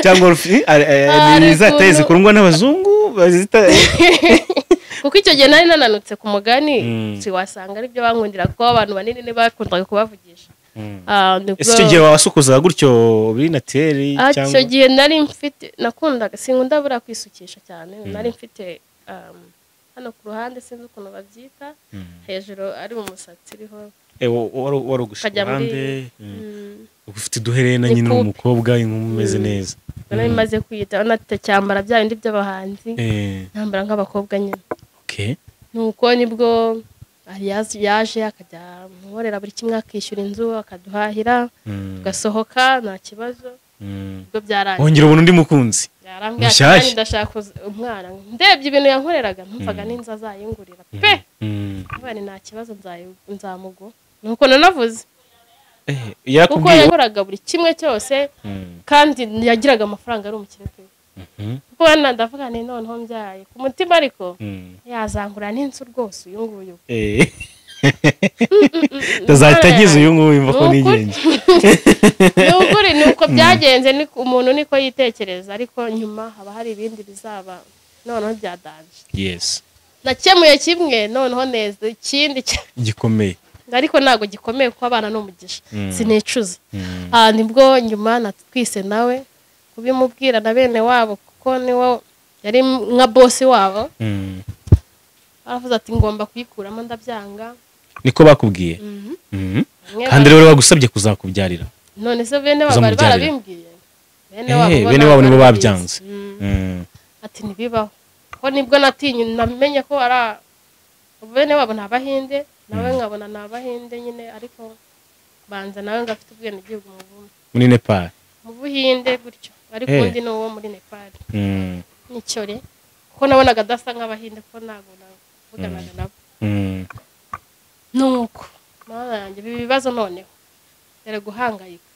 Speaker 1: Cyangwa ni za teze kurungwa n'abazungu bazita.
Speaker 2: Kuko icyo gihe nari nananutse ku mugani si wasanga ari byo bankundira kuko abantu banini ne bakundaga kubavugisha.
Speaker 1: Ese icyo gihe wasukuzaga gutyo biri nateri cyangwa?
Speaker 2: Icyo gihe nari mfite nakundaga sinkunda bura kwisukisha cyane nari mfite hano ku ruhande sinzi ukuntu babyita hejuru ari mu musatsi iriho
Speaker 1: wari ugusha ruhande ufite uduherena nyine umukobwa inkumi umeze neza.
Speaker 2: Nari maze kwiyita natacyambara bya bindi by'abahanzi nambara nk'abakobwa nyine.
Speaker 1: Okay.
Speaker 2: Nuko nibwo yaje akajya nkorera buri kimwe akishyura inzu akaduhahira tugasohoka nta kibazo. Ubwo byarangiye
Speaker 1: wongera ubona undi mukunzi
Speaker 2: mushyashya ndashaka umwana ndebye ibintu yankoreraga numvaga n'inzu azayingurira pe none nta kibazo nzamugo nuko nanavuze
Speaker 1: yakubwiye
Speaker 2: kuko yakoraga buri kimwe cyose kandi yagiraga amafaranga ari umukire pe. Kuko ndavuga nti noneho mbyaye ku mutima ariko yazangura n'inzu rwose uyu nguyu.
Speaker 1: Tazahita agize uyu nguyu mva ko nigenje.
Speaker 2: Ni ukuri nuko byagenze ni umuntu niko yitekereza ariko nyuma haba hari ibindi bizaba noneho byadanje.
Speaker 1: Yes.
Speaker 2: Nakemuye kimwe noneho neza ikindi
Speaker 1: gikomeye.
Speaker 2: Ariko ntago gikomeye kuko abana no umugisha sinicuza. Nibwo nyuma natwise nawe kubimubwira na bene wabo kuko niwo yari nka boss wabo. Aravuze ati ngomba kuyikuramo ndabyanga.
Speaker 1: Niko bakubwiye? Kandi rero bagusabye kuzakubyarira.
Speaker 2: None se bene wabo bari barabimbwiye.
Speaker 1: Bene wabo nibo babyanze.
Speaker 2: Ati ntibibaho. Ko nibwo natinye namenye ko ara bene wabo ntabahinde nawe nkabona nabahinde nyine ariko banza nawe ngafite ubwene gihugu
Speaker 1: muri Nepal.
Speaker 2: Mu Buhinde gutyo ariko undi no wo muri Nepal. Nicyore kuko nabonaga adasa nk'abahinde kuko ntago navuganaga nabo. Nuko mana yanjye ibi bibazo noneho dore guhangayika.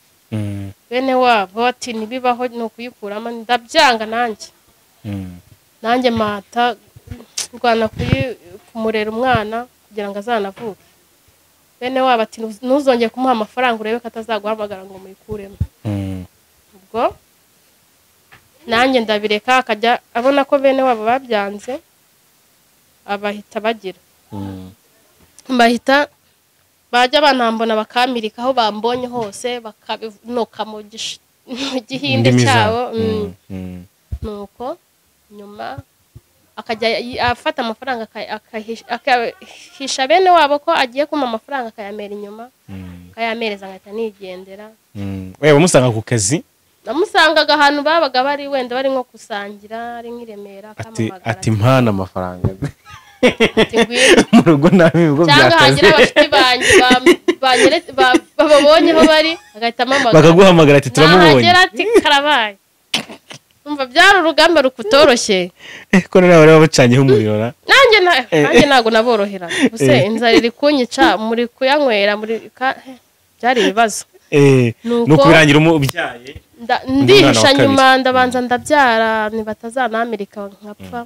Speaker 2: Bene wabo ati ntibibaho no kuyikuramo ndabyanga nanjye. Nanjye mata rwana kumurera umwana kugira ngo azanavuke. Bene wabo ati ntuzongeye kumuha amafaranga urebe ko atazaguhamagara ngo muyikuremo. Ubwo nanjye ndabireka akajya abona ko bene wabo babyanze abahita bagira. Bahita bajya banambona bakamirika aho bambonye hose bakabinoka mu gihinde cyabo. Nuko nyuma akajya afata amafaranga akahisha bene wabo ko agiye kuma amafaranga akayamera inyuma akayamereza ngahita nigendera.
Speaker 1: Wewe wamusanga ku kazi?
Speaker 2: Namusangaga ahantu babaga bari wenda bari nko kusangira ari nk'iremera akamamagara
Speaker 1: ati mpana amafaranga ati ngwino mu rugo nabi ubwo
Speaker 2: byakaze cyangwa hagira abashiti banjye bababonye aho bari agahita amamagara
Speaker 1: bakaguhamagara ati turamubonye
Speaker 2: nahagera ati karabaye. Umva byari urugamba rukutoroshye
Speaker 1: ko nari bari bacanyeho umuriro ra
Speaker 2: nanjye ntago naborohera ubuse inzara iri kunyica muri kuyanywera muri byari ibibazo.
Speaker 1: Nuko birangira umubyaye
Speaker 2: ndihisha nyuma ndabanza ndabyara nibatazanamerika nkapfa.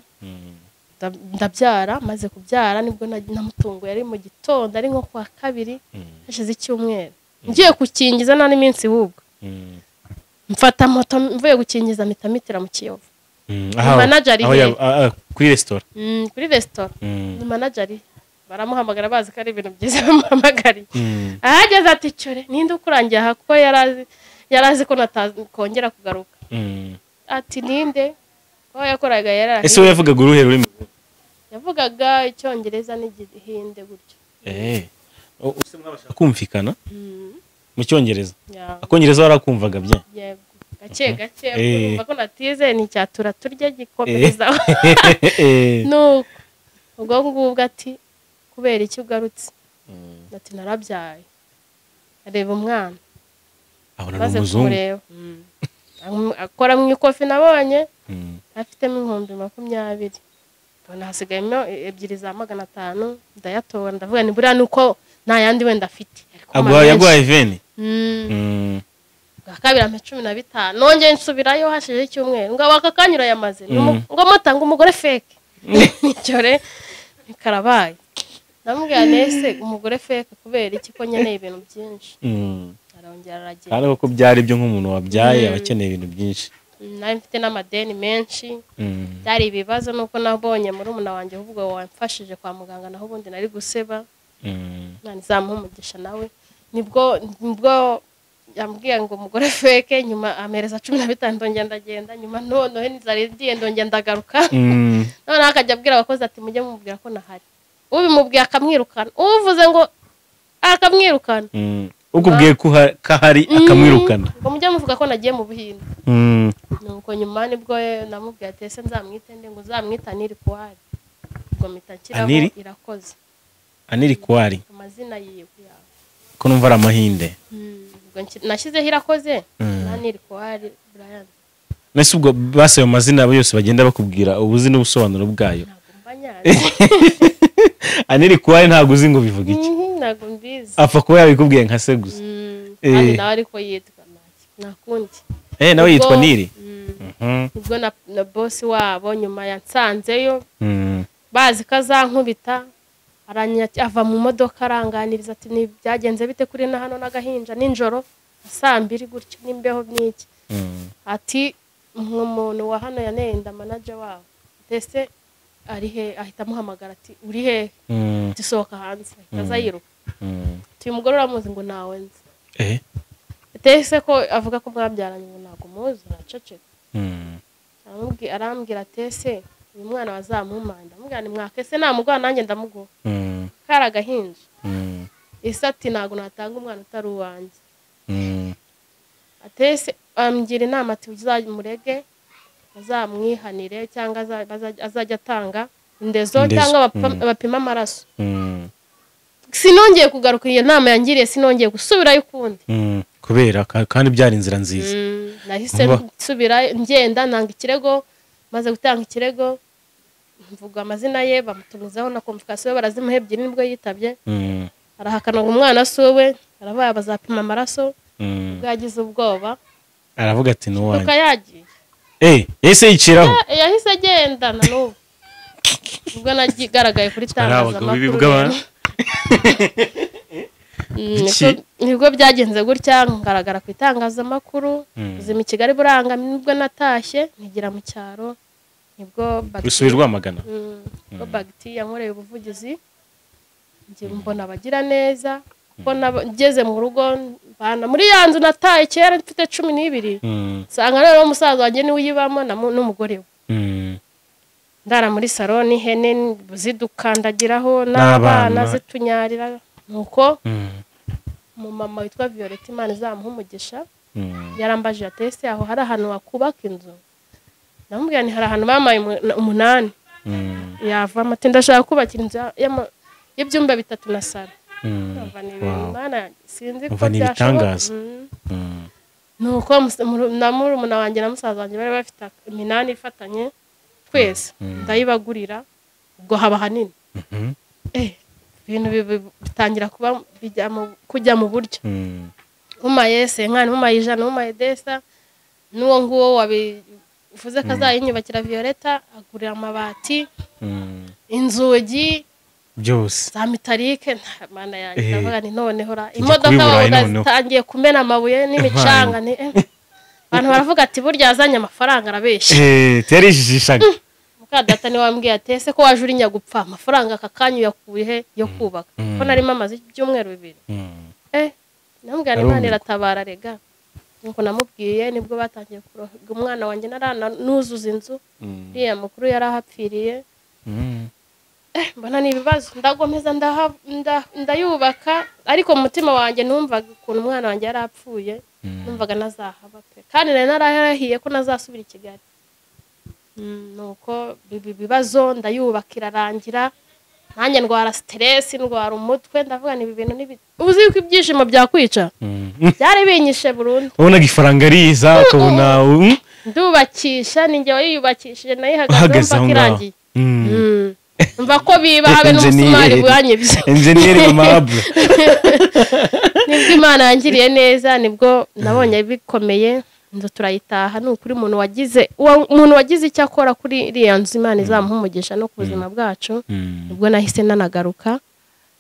Speaker 2: Ndabyara maze kubyara nibwo namutungo yari mu gitondo ari nko kwa kabiri hashize icyumweru ngiye gukingiza nta n'iminsi hubwo mfata moto mvuye gukingiza mpita mitira mu Kiyovu. Manager
Speaker 1: kuri restaurant.
Speaker 2: Kuri restaurant ni manager baramuhamagara bazi ko ari ibintu byiza bamuhamagariye. Ahageze ati cyore ninde ukurangiye aha kuko yarazi ko natakongera kugaruka. Ati ninde ko yakoraga yarahi.
Speaker 1: Ese we yavugaga uruhe rurimi?
Speaker 2: Yavugaga icyongereza n'igihinde gutyo.
Speaker 1: Use mwabasha kumvikana mu Cyongereza? Akongereza warakumvaga bye?
Speaker 2: Yego, gake gake, urumva ko natize ni cyatura turya gikomereza. Nuko ubwo ngubwo ati kubera iki ugarutse? Ati narabyaye. Areba umwana.
Speaker 1: Abona n'umuzungu.
Speaker 2: Akora mu ikofi nabonye afitemo 20,000. Mbona hasigayemo 2 za 500, ndayatora ndavuga ni buriya nuko nta yandi wenda afite.
Speaker 1: Agwa yaguhaye veni.
Speaker 2: Bwa kabiri ampe 15, nongeye nsubirayo hashije icyumweru ngo bakakanyura yamaze ngo mutanga umugore fake. Nicyore karabaye. Namubwira nese umugore fake kubera iki ko nkeneye ibintu byinshi. Arongera aragenda.
Speaker 1: Kandi koko byari byo nk'umuntu wabyaye abakeneye ibintu byinshi.
Speaker 2: Nari mfite n'amadeni menshi. Byari ibibazo nuko nabonye muri umuna wanjye ahubwo wamfashije kwa muganga, naho ubundi nari guseba. Nani zamuha umugisha nawe. Nibwo yambwiye ngo umugore fake, nyuma amereza 15 ndongera ndagenda, nyuma noneho nzari ngiye ndongera ndagaruka. None akajya abwira abakozi ati mujye mumubwira ko nahari. Ubimubwiye akamwirukana, uvuze ngo akamwirukana.
Speaker 1: Ukubwiye ko kahari akamwirukana.
Speaker 2: Ngo mujye muvuga ko nagiye mu Buhinde. Nuko nyuma nibwo namubwiye ati ese nzamwite nde? Ngo uzamwita Aniri Kwari. Ubwo mpita nshyiraho Irakoze.
Speaker 1: Aniri Kwari.
Speaker 2: Amazina yiwe yawe.
Speaker 1: Ko numva ari amahinde.
Speaker 2: Ubwo nashyizeho Irakoze na Aniri Kwari Brian.
Speaker 1: Nese ubwo base ayo mazina abo yose bagenda bakubwira ubuzi n'ubusobanuro bwayo.
Speaker 2: Ntabwo mba nyazi.
Speaker 1: Aniri Kwari ntabwo uzi ngo bivuga iki?
Speaker 2: Ntabwo mbizi.
Speaker 1: Apfa kuba yabikubwiye nka se gusa.
Speaker 2: Kandi nawe ariko yitwa nakundi.
Speaker 1: Nawe yitwa Niri.
Speaker 2: Ubwo na boss wabo nyuma yansanzeyo bazi ko azankubita, ava mu modoka aranganiriza ati ni byagenze bite kuri na hano n'agahinja ninjoro saa 2 gutyo n'imbeho n'iki. Ati nk'umuntu wa hano yanenda manager wabo ndetse ari he, ahita amuhamagara ati uri he? Tisohoka hanze, ahita yiruka. Ati umugore uramuzi? Ngo nawe nzi. Ese ko avuga ko mwabyaranye? Ngo ntago muzi, araceceka. Arambwira ati ese uyu mwana wazamumpanda? Ndamubwira ni mwaka ese namuguha nanjye ndamuguha. Kari agahinja. Ese ati ntago natanga umwana utari uwanjye. Ati ese ambwira inama ati uzamurege azamwihanire cyangwa azajya atanga indezo cyangwa bapima amaraso. Sinongeye kugaruka iyo nama yangiriye, sinongeye gusubirayo ukundi.
Speaker 1: Kubera kandi byari inzira nziza.
Speaker 2: Nahise nsubira ngenda nanga ikirego, maze gutanga ikirego mvuga amazina ye, bamutumizaho na convocation barazimuha ebyiri nibwo yitabye. Arahakana ngo umwana si uwe, aravuga bazapima amaraso. Ubwo yagize ubwoba
Speaker 1: aravuga ati ni uwanjye.
Speaker 2: Yagiye.
Speaker 1: Yahise yiciraho.
Speaker 2: Yahise agenda na n'ubu. Ubwo nagaragaye kuri tangazamakuru. Nibwo byagenze gutya ngaragara ku itangazamakuru, ubuzima i Kigali buranga, nibwo natashye nkigira mu cyaro, nibwo
Speaker 1: busubirwa Rwamagana.
Speaker 2: Nibwo Bagiti yankoreye ubuvugizi, njye mbona abagira neza, kuko ngeze mu rugo mbana muri ya nzu nataye kera mfite 12, nsanga rero umusaza wanjye niwe uyibamo n'umugore we. Ndara muri salon ihene zidukandagiraho n'abana zitunyarira. Nuko umumama witwa Violette Imana izamuha umugisha yarambaje ati ese aho hari ahantu wakubaka inzu? Ndamubwira ni hari ahantu bamaye 8. Yavamo ati ndashaka kubakira inzu y'ibyumba 3 na salo. Imana sinzi ko byashoboka. Nuko na murumuna wanjye na musaza wanjye bari bafite 8 ifatanye twese, ndayibagurira ubwo haba hanini. Ibintu bitangira kuba kujya mu buryo. Umaye senkani, umaye 100, umaye desa, n'uwo nguwo wabivuze ko azayinyubakira Violetta, agurira amabati, inzugi
Speaker 1: byose
Speaker 2: za mitarike. Mana yanjye ndavuga ni noneho ra imodoka bavuga zitangiye kumena amabuye n'imicanga, ni abantu baravuga ati burya azanye amafaranga arabeshya.
Speaker 1: Terijijishaga.
Speaker 2: Mukadata ni wambwiye ati ese ko waje urinya gupfa amafaranga akakanyu yakuye he yo kubaka? Ko narimo amaze ibyumweru 2. Namubwira Imana iratabara rega. Nuko namubwiye nibwo batangiye kuroga umwana wanjye narana nuzuza inzu. Uriya mukuru yarahapfiriye. Mbona ni ibibazo, ndagomeza ndayubaka, ariko mu mutima wanjye numvaga ukuntu umwana wanjye yarapfuye, numvaga nazahaba pe, kandi nari nararahiye ko nazasubira i Kigali. Nuko ibibazo ndayubaka irarangira, nanjye ndwara stress, ndwara umutwe, ndavuga ni ibi bintu ni uzi ko ibyishimo byakwica byari binyishe burundu.
Speaker 1: Ubonaga ifaranga riza ukabona
Speaker 2: ndubakisha, ninjye wayiyubakishije nayihagazeho mpaka irangiye. Mva ko biba habe n'umusumari bwanyibye.
Speaker 1: Engineer Aimable.
Speaker 2: Nibwo Imana yangiriye neza, nibwo nabonye bikomeye, inzu turayitaha. Ni ukuri umuntu wagize icyo akora kuri iriya nzu, Imana izamuha umugisha no ku buzima bwacu. Nibwo nahise nanagaruka,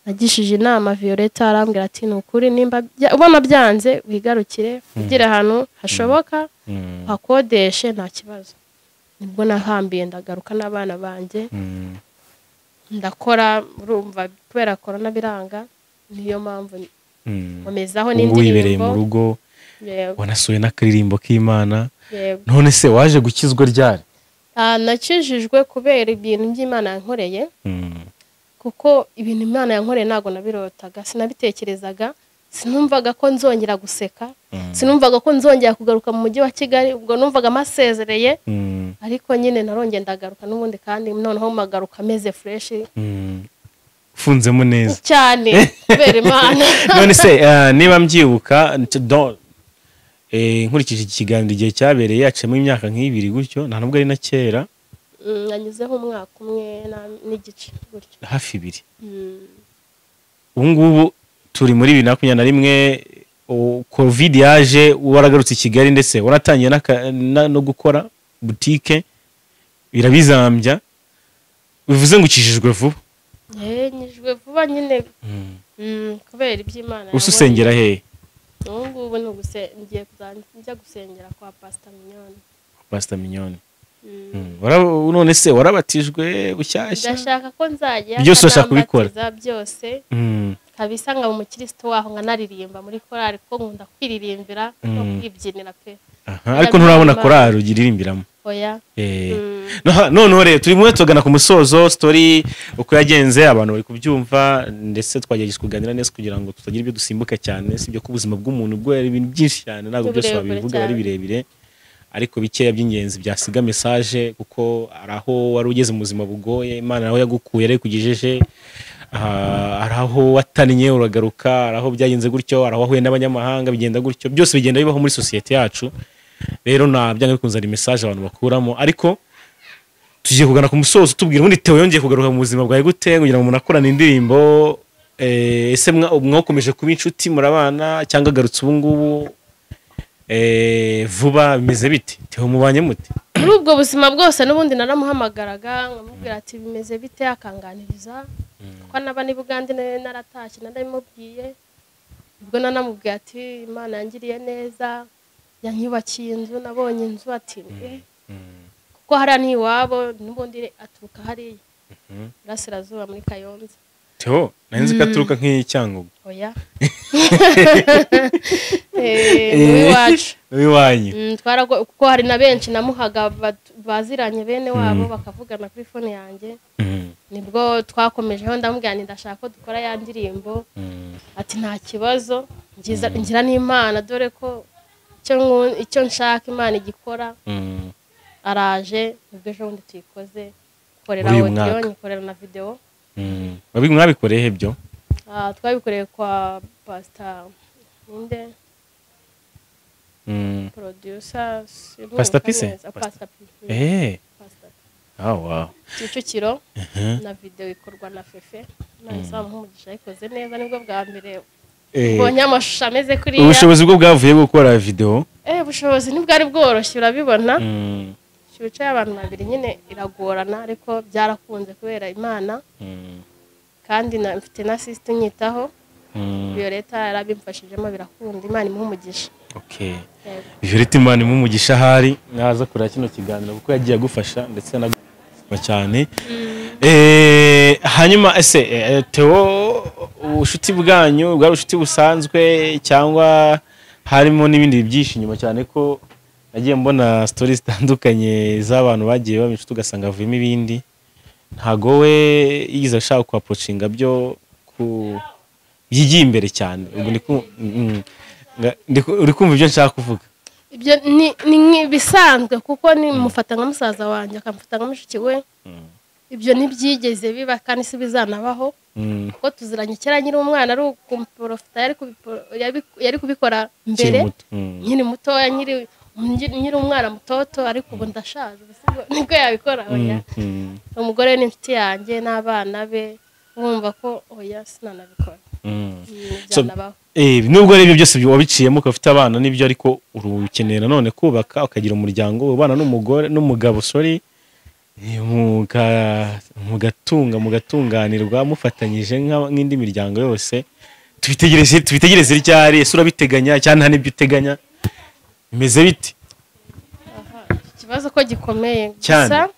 Speaker 2: nagishije inama Violeta, arambwira ati ni ukuri nimba ubona byanze wigarukire, ugire ahantu hashoboka hakodeshe nta kibazo. Nibwo nahambiye ndagaruka n'abana banjye, ndakora. Urumva kubera corona biranga, niyo mpamvu nkomezaho n'indirimbo
Speaker 1: mu rugo, wanasuye n'akaririmbo k'Imana. None se waje gukizwa ryari?
Speaker 2: Nakijijwe kubera ibintu by'Imana yankoreye, kuko ibintu Imana yankoreye ntago nabirotaga, sinabitekerezaga, sinumvaga ko nzongera guseka, sinumvaga ko nzongera kugaruka mu mujyi wa Kigali, ubwo numvaga amasezereye, ariko nyine narongeye ndagaruka n'ubundi, kandi noneho magaruka ameze fresh,
Speaker 1: ufunzemo neza
Speaker 2: cyane kubera Imana.
Speaker 1: None se niba mbyibuka nkurikije ikiganiro igihe cyabereye, yacemo imyaka nk'ibiri gutyo, nta nubwo ari na kera,
Speaker 2: nanyuzeho umwaka umwe n'igice gutyo,
Speaker 1: hafi ibiri. Ubu ngubu turi muri 2021, Covid yaje, waragarutse i Kigali, ndetse waratangiye no gukora boutique, birabizambya, bivuze ngo ukijijwe vuba.
Speaker 2: Nyijwe vuba nyine kubera iby'Imana.
Speaker 1: Usengera hehe?
Speaker 2: Ubu ngubu ngiye njya gusengera kwa Pastor Mignone.
Speaker 1: Pastor Mignone. None se warabatijwe bushyashya?
Speaker 2: Ndashaka ko nzajya
Speaker 1: byose urashaka kubikora
Speaker 2: byose kabisa, nkaba umukristo waho, nkanaririmba muri korali, ko nkunda kwiririmbira no kwibyinira pe.
Speaker 1: Ariko nturabona korali ugiririmbiramo?
Speaker 2: Oya.
Speaker 1: Noneho rero turimo tugana ku musozo, story uko yagenze abantu bari kubyumva, ndetse twagerageje kuganira neza kugira ngo tutagira ibyo dusimbuka cyane, sibyo ko ubuzima bw'umuntu bwo ari ibintu byinshi cyane, ntabwo byose wabivuga ari birebire, ariko bikeya by'ingenzi byasiga message, kuko araho wari ugeze mu buzima bugoye, Imana naho yagukuye ariko kugejeje, araho watannye uragaruka, araho byagenze gutyo, araho wahuye n'abanyamahanga bigenda gutyo, byose bigenda bibaho muri societe yacu. Rero nta byanga bikunze ari message abantu bakuramo, ariko tugiye kugana ku musozo, tubwira ubundi Theo yongeye kugaruka mu buzima bwawe gute, kugira ngo umuntu akorane indirimbo, ese mwakomeje kuba inshuti murabana cyangwa agarutse ubu ngubu vuba, bimeze bite? Theo mubanye mute?
Speaker 2: Muri ubwo buzima bwose n'ubundi naramuhamagaraga nkamubwira ati bimeze bite, akanganiriza, kuko naba ni Bugande naratashye narabimubwiye, ubwo nanamubwiye ati Imana yangiriye neza, yanyubakiye inzu, nabonye inzu, ati kuko hariya ni iwabo n'ubundi aturuka hariya Burasirazuba muri Kayonza.
Speaker 1: Theo nari nzi ko aturuka nk'Icyangugu.
Speaker 2: Oya. Iwacu.
Speaker 1: Iwanyu.
Speaker 2: Kuko hari na benshi namuhaga baziranye bene wabo bakavugana kuri phone yanjye. Nibwo twakomejeho ndamubwira nti ndashaka ko dukora ya ndirimbo, ati nta kibazo, ngira n'Imana dore ko icyo nshaka Imana igikora. Araje nibwo ejo bundi tuyikoze, korera audio, nyikorera na video.
Speaker 1: Mwabikoreye byo?
Speaker 2: Twabikoreye kwa Pastor ninde? Producer
Speaker 1: Pastor Pise?
Speaker 2: Pastor P. Pastor P.
Speaker 1: Wow.
Speaker 2: Kicukiro na video ikorwa na Fefe. Nahise amuha ikoze neza, nibwo bwa mbere mbonye amashusho ameze kuriya.
Speaker 1: Ubushobozi bwo bwavuye gukora video?
Speaker 2: Ubushobozi ntibwari bworoshye urabibona. Wicaye abantu babiri nyine iragorana, ariko byarakunze kubera Imana. Kandi mfite na sister unyitaho, Violeta yarabimfashijemo birakunda, Imana imuha umugisha.
Speaker 1: Okay. Violeta Imana imuha umugisha, ahari naza kureba kino kiganiro kuko yagiye agufasha ndetse na cyane. Hanyuma ese Theo ubushuti bwanyu bwari ubushuti busanzwe cyangwa harimo n'ibindi byinshi inyuma, cyane ko nagiye mbona stories zitandukanye z'abantu bagiye baba inshuti ugasanga havuyemo ibindi, Ntago we yize ashaka ku approachinga byo ku yigiye imbere cyane. Ubwo uri kumva ibyo nshaka kuvuga.
Speaker 2: Ibyo ni nk'ibisanzwe kuko ni mufata nka musaza wanjye akamufata nka mushiki we. Ibyo ntibyigeze biba kandi si bizanabaho kuko tuziranye kera nkiri umwana ari ukumprofita yari kubikora mbere nkiri mutoya nkiri umwana mutoto, ariko ubu ndashaje nibwo yabikora. Oya, umugore ni inshuti yanjye n'abana be, wumva ko oya sinanabikora.
Speaker 1: Nubwo ari ibyo byose wabiciyemo ukafite abana n'ibyo, ariko urukeneye nanone kubaka ukagira umuryango ubana n'umugore n'umugabo, sorry, mugatunga mugatunganirwa mufatanyije nk'indi miryango yose. Tubitegereze ryari? Ese urabiteganya cyane nta n'ibyo uteganya? Bimeze bite?
Speaker 2: Ikibazo ko gikomeye gusa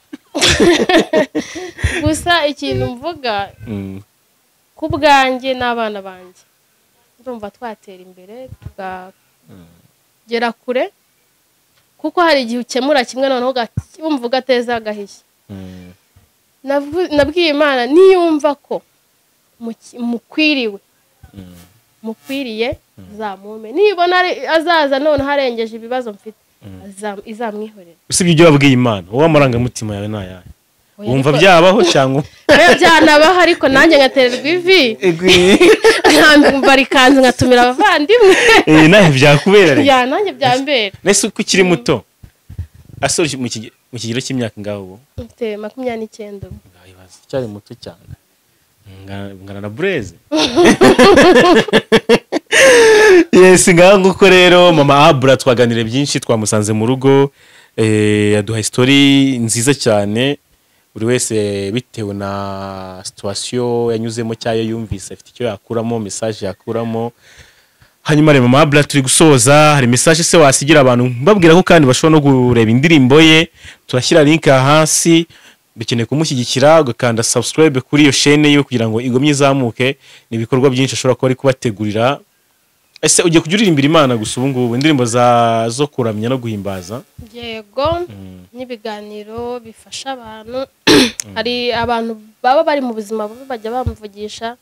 Speaker 2: gusa ikintu mvuga ku bwanjye n'abana banjye, ndumva twatera imbere tukagera kure, kuko hari igihe ukemura kimwe noneho wumva ugateza agahishya. Nabwiye Imana niyumva ko mukwiriye zamume, nibona azaza none harengeje ibibazo mfite izamwihorera.
Speaker 1: Usibye ibyo wabwiye Imana, wowe amarangamutima yawe nayahe? Wumva byabaho cyangwa
Speaker 2: byanabaho? Ariko nanjye ngatererwa ivi nkamva rikanze ngatumira abavandimwe.
Speaker 1: Nawe byakubera rero?
Speaker 2: Ya, nanjye byambera.
Speaker 1: Nese uko ukiri muto asore mu kigero cy'imyaka ngaho ubu?
Speaker 2: Mfite 29.
Speaker 1: Ngayibaza cyari muto cyane. Ngana na Bureze. Yes, ngaho nguko rero mama Abra twaganire byinshi, twamusanze mu rugo, yaduha story nziza cyane. Buri wese bitewe na situation yanyuzemo cyayo yumvise afite icyo yakuramo, message yakuramo. Hanyuma rero mama Abra turi gusoza, hari message se wasigira abantu mbabwira ko kandi bashobora no kureba indirimbo ye, turashyira link hasi, bikeneye kumushyigikira ugakanda subscribe kuri iyo chaîne yiwe kugira ngo igomye izamuke. Ni ibikorwa byinshi ashobora kuba ari kubategurira. Ese ugiye kujya uririmbira Imana gusa ubu ngubu, indirimbo zo kuramya no guhimbaza?
Speaker 2: Yego, n'ibiganiro bifasha abantu. Hari abantu baba bari mu buzima bubi bajya bamvugisha,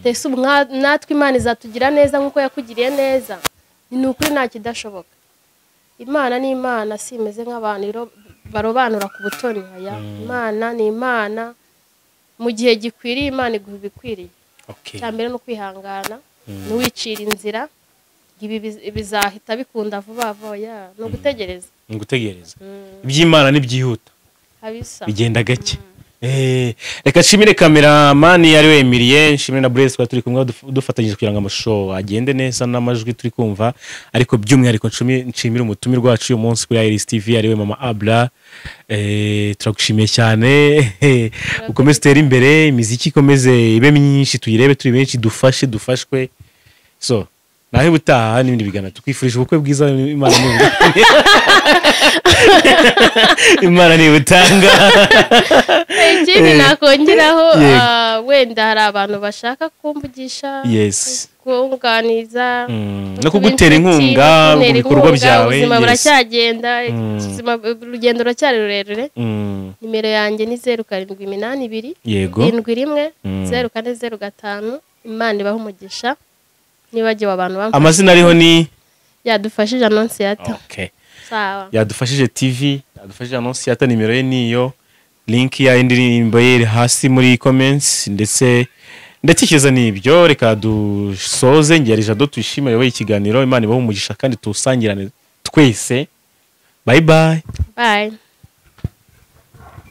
Speaker 2: ese ubu natwe Imana izatugira neza nk'uko yakugiriye neza. Ni ukuri nta kidashoboka. Imana ni Imana, si imeze nk'abantu barobanura ku butoni. Imana ni Imana, mu gihe gikwiriye Imana iguha ibikwiriye. Icya mbere ni ukwihangana, nuwicira inzira, ibi bizahita bikunda vuba vuba. Ya, no gutegereza.
Speaker 1: Ni gutegereza. Iby'Imana nibyihuta. Bigenda gake. Reka nshimire cameraman yari wemiriye, nshimire na Blaise turi kumwe dufatanyije kugira ngo amashusho agende neza n'amajwi turi kumva, ariko by'umwihariko nshimire umutumirwa wacu uyu munsi kuri Iris TV ari we mama Abra. Turagushimiye cyane. Ukomeze utere imbere, imiziki ikomeze ibe myinshi, tuyirebe turi benshi, dufashe dufashwe. So nahe ubutaha n'ibindi bigana, tukwifurije ubukwe bwiza. Imana ni Imana ni butanga.
Speaker 2: Ikindi nakongeraho, wenda hari abantu bashaka kumvugisha, kunganiza
Speaker 1: no kugutera inkunga mu bikorwa byawe.
Speaker 2: Ubuzima buracyagenda, urugendo ruracyari rurerure. Nimero yanjye ni 0782 71 0405. Imana ibahe umugisha. Nibagiwe abantu bamwe.
Speaker 1: Amazina ariho ni
Speaker 2: Yadufashije Annonciata.
Speaker 1: Okay.
Speaker 2: Sawa.
Speaker 1: Yadufashije TV, yadufashije Annonciata, nimero ye niyo, link ya indirimbo ye hasi muri comments, ndetse ndatekereza nibyo. Reka dusoze ngiye Jado Tuyishime yoboye ikiganiro. Imana ibahe umugisha kandi tusangirane twese. Bye bye.
Speaker 2: Bye.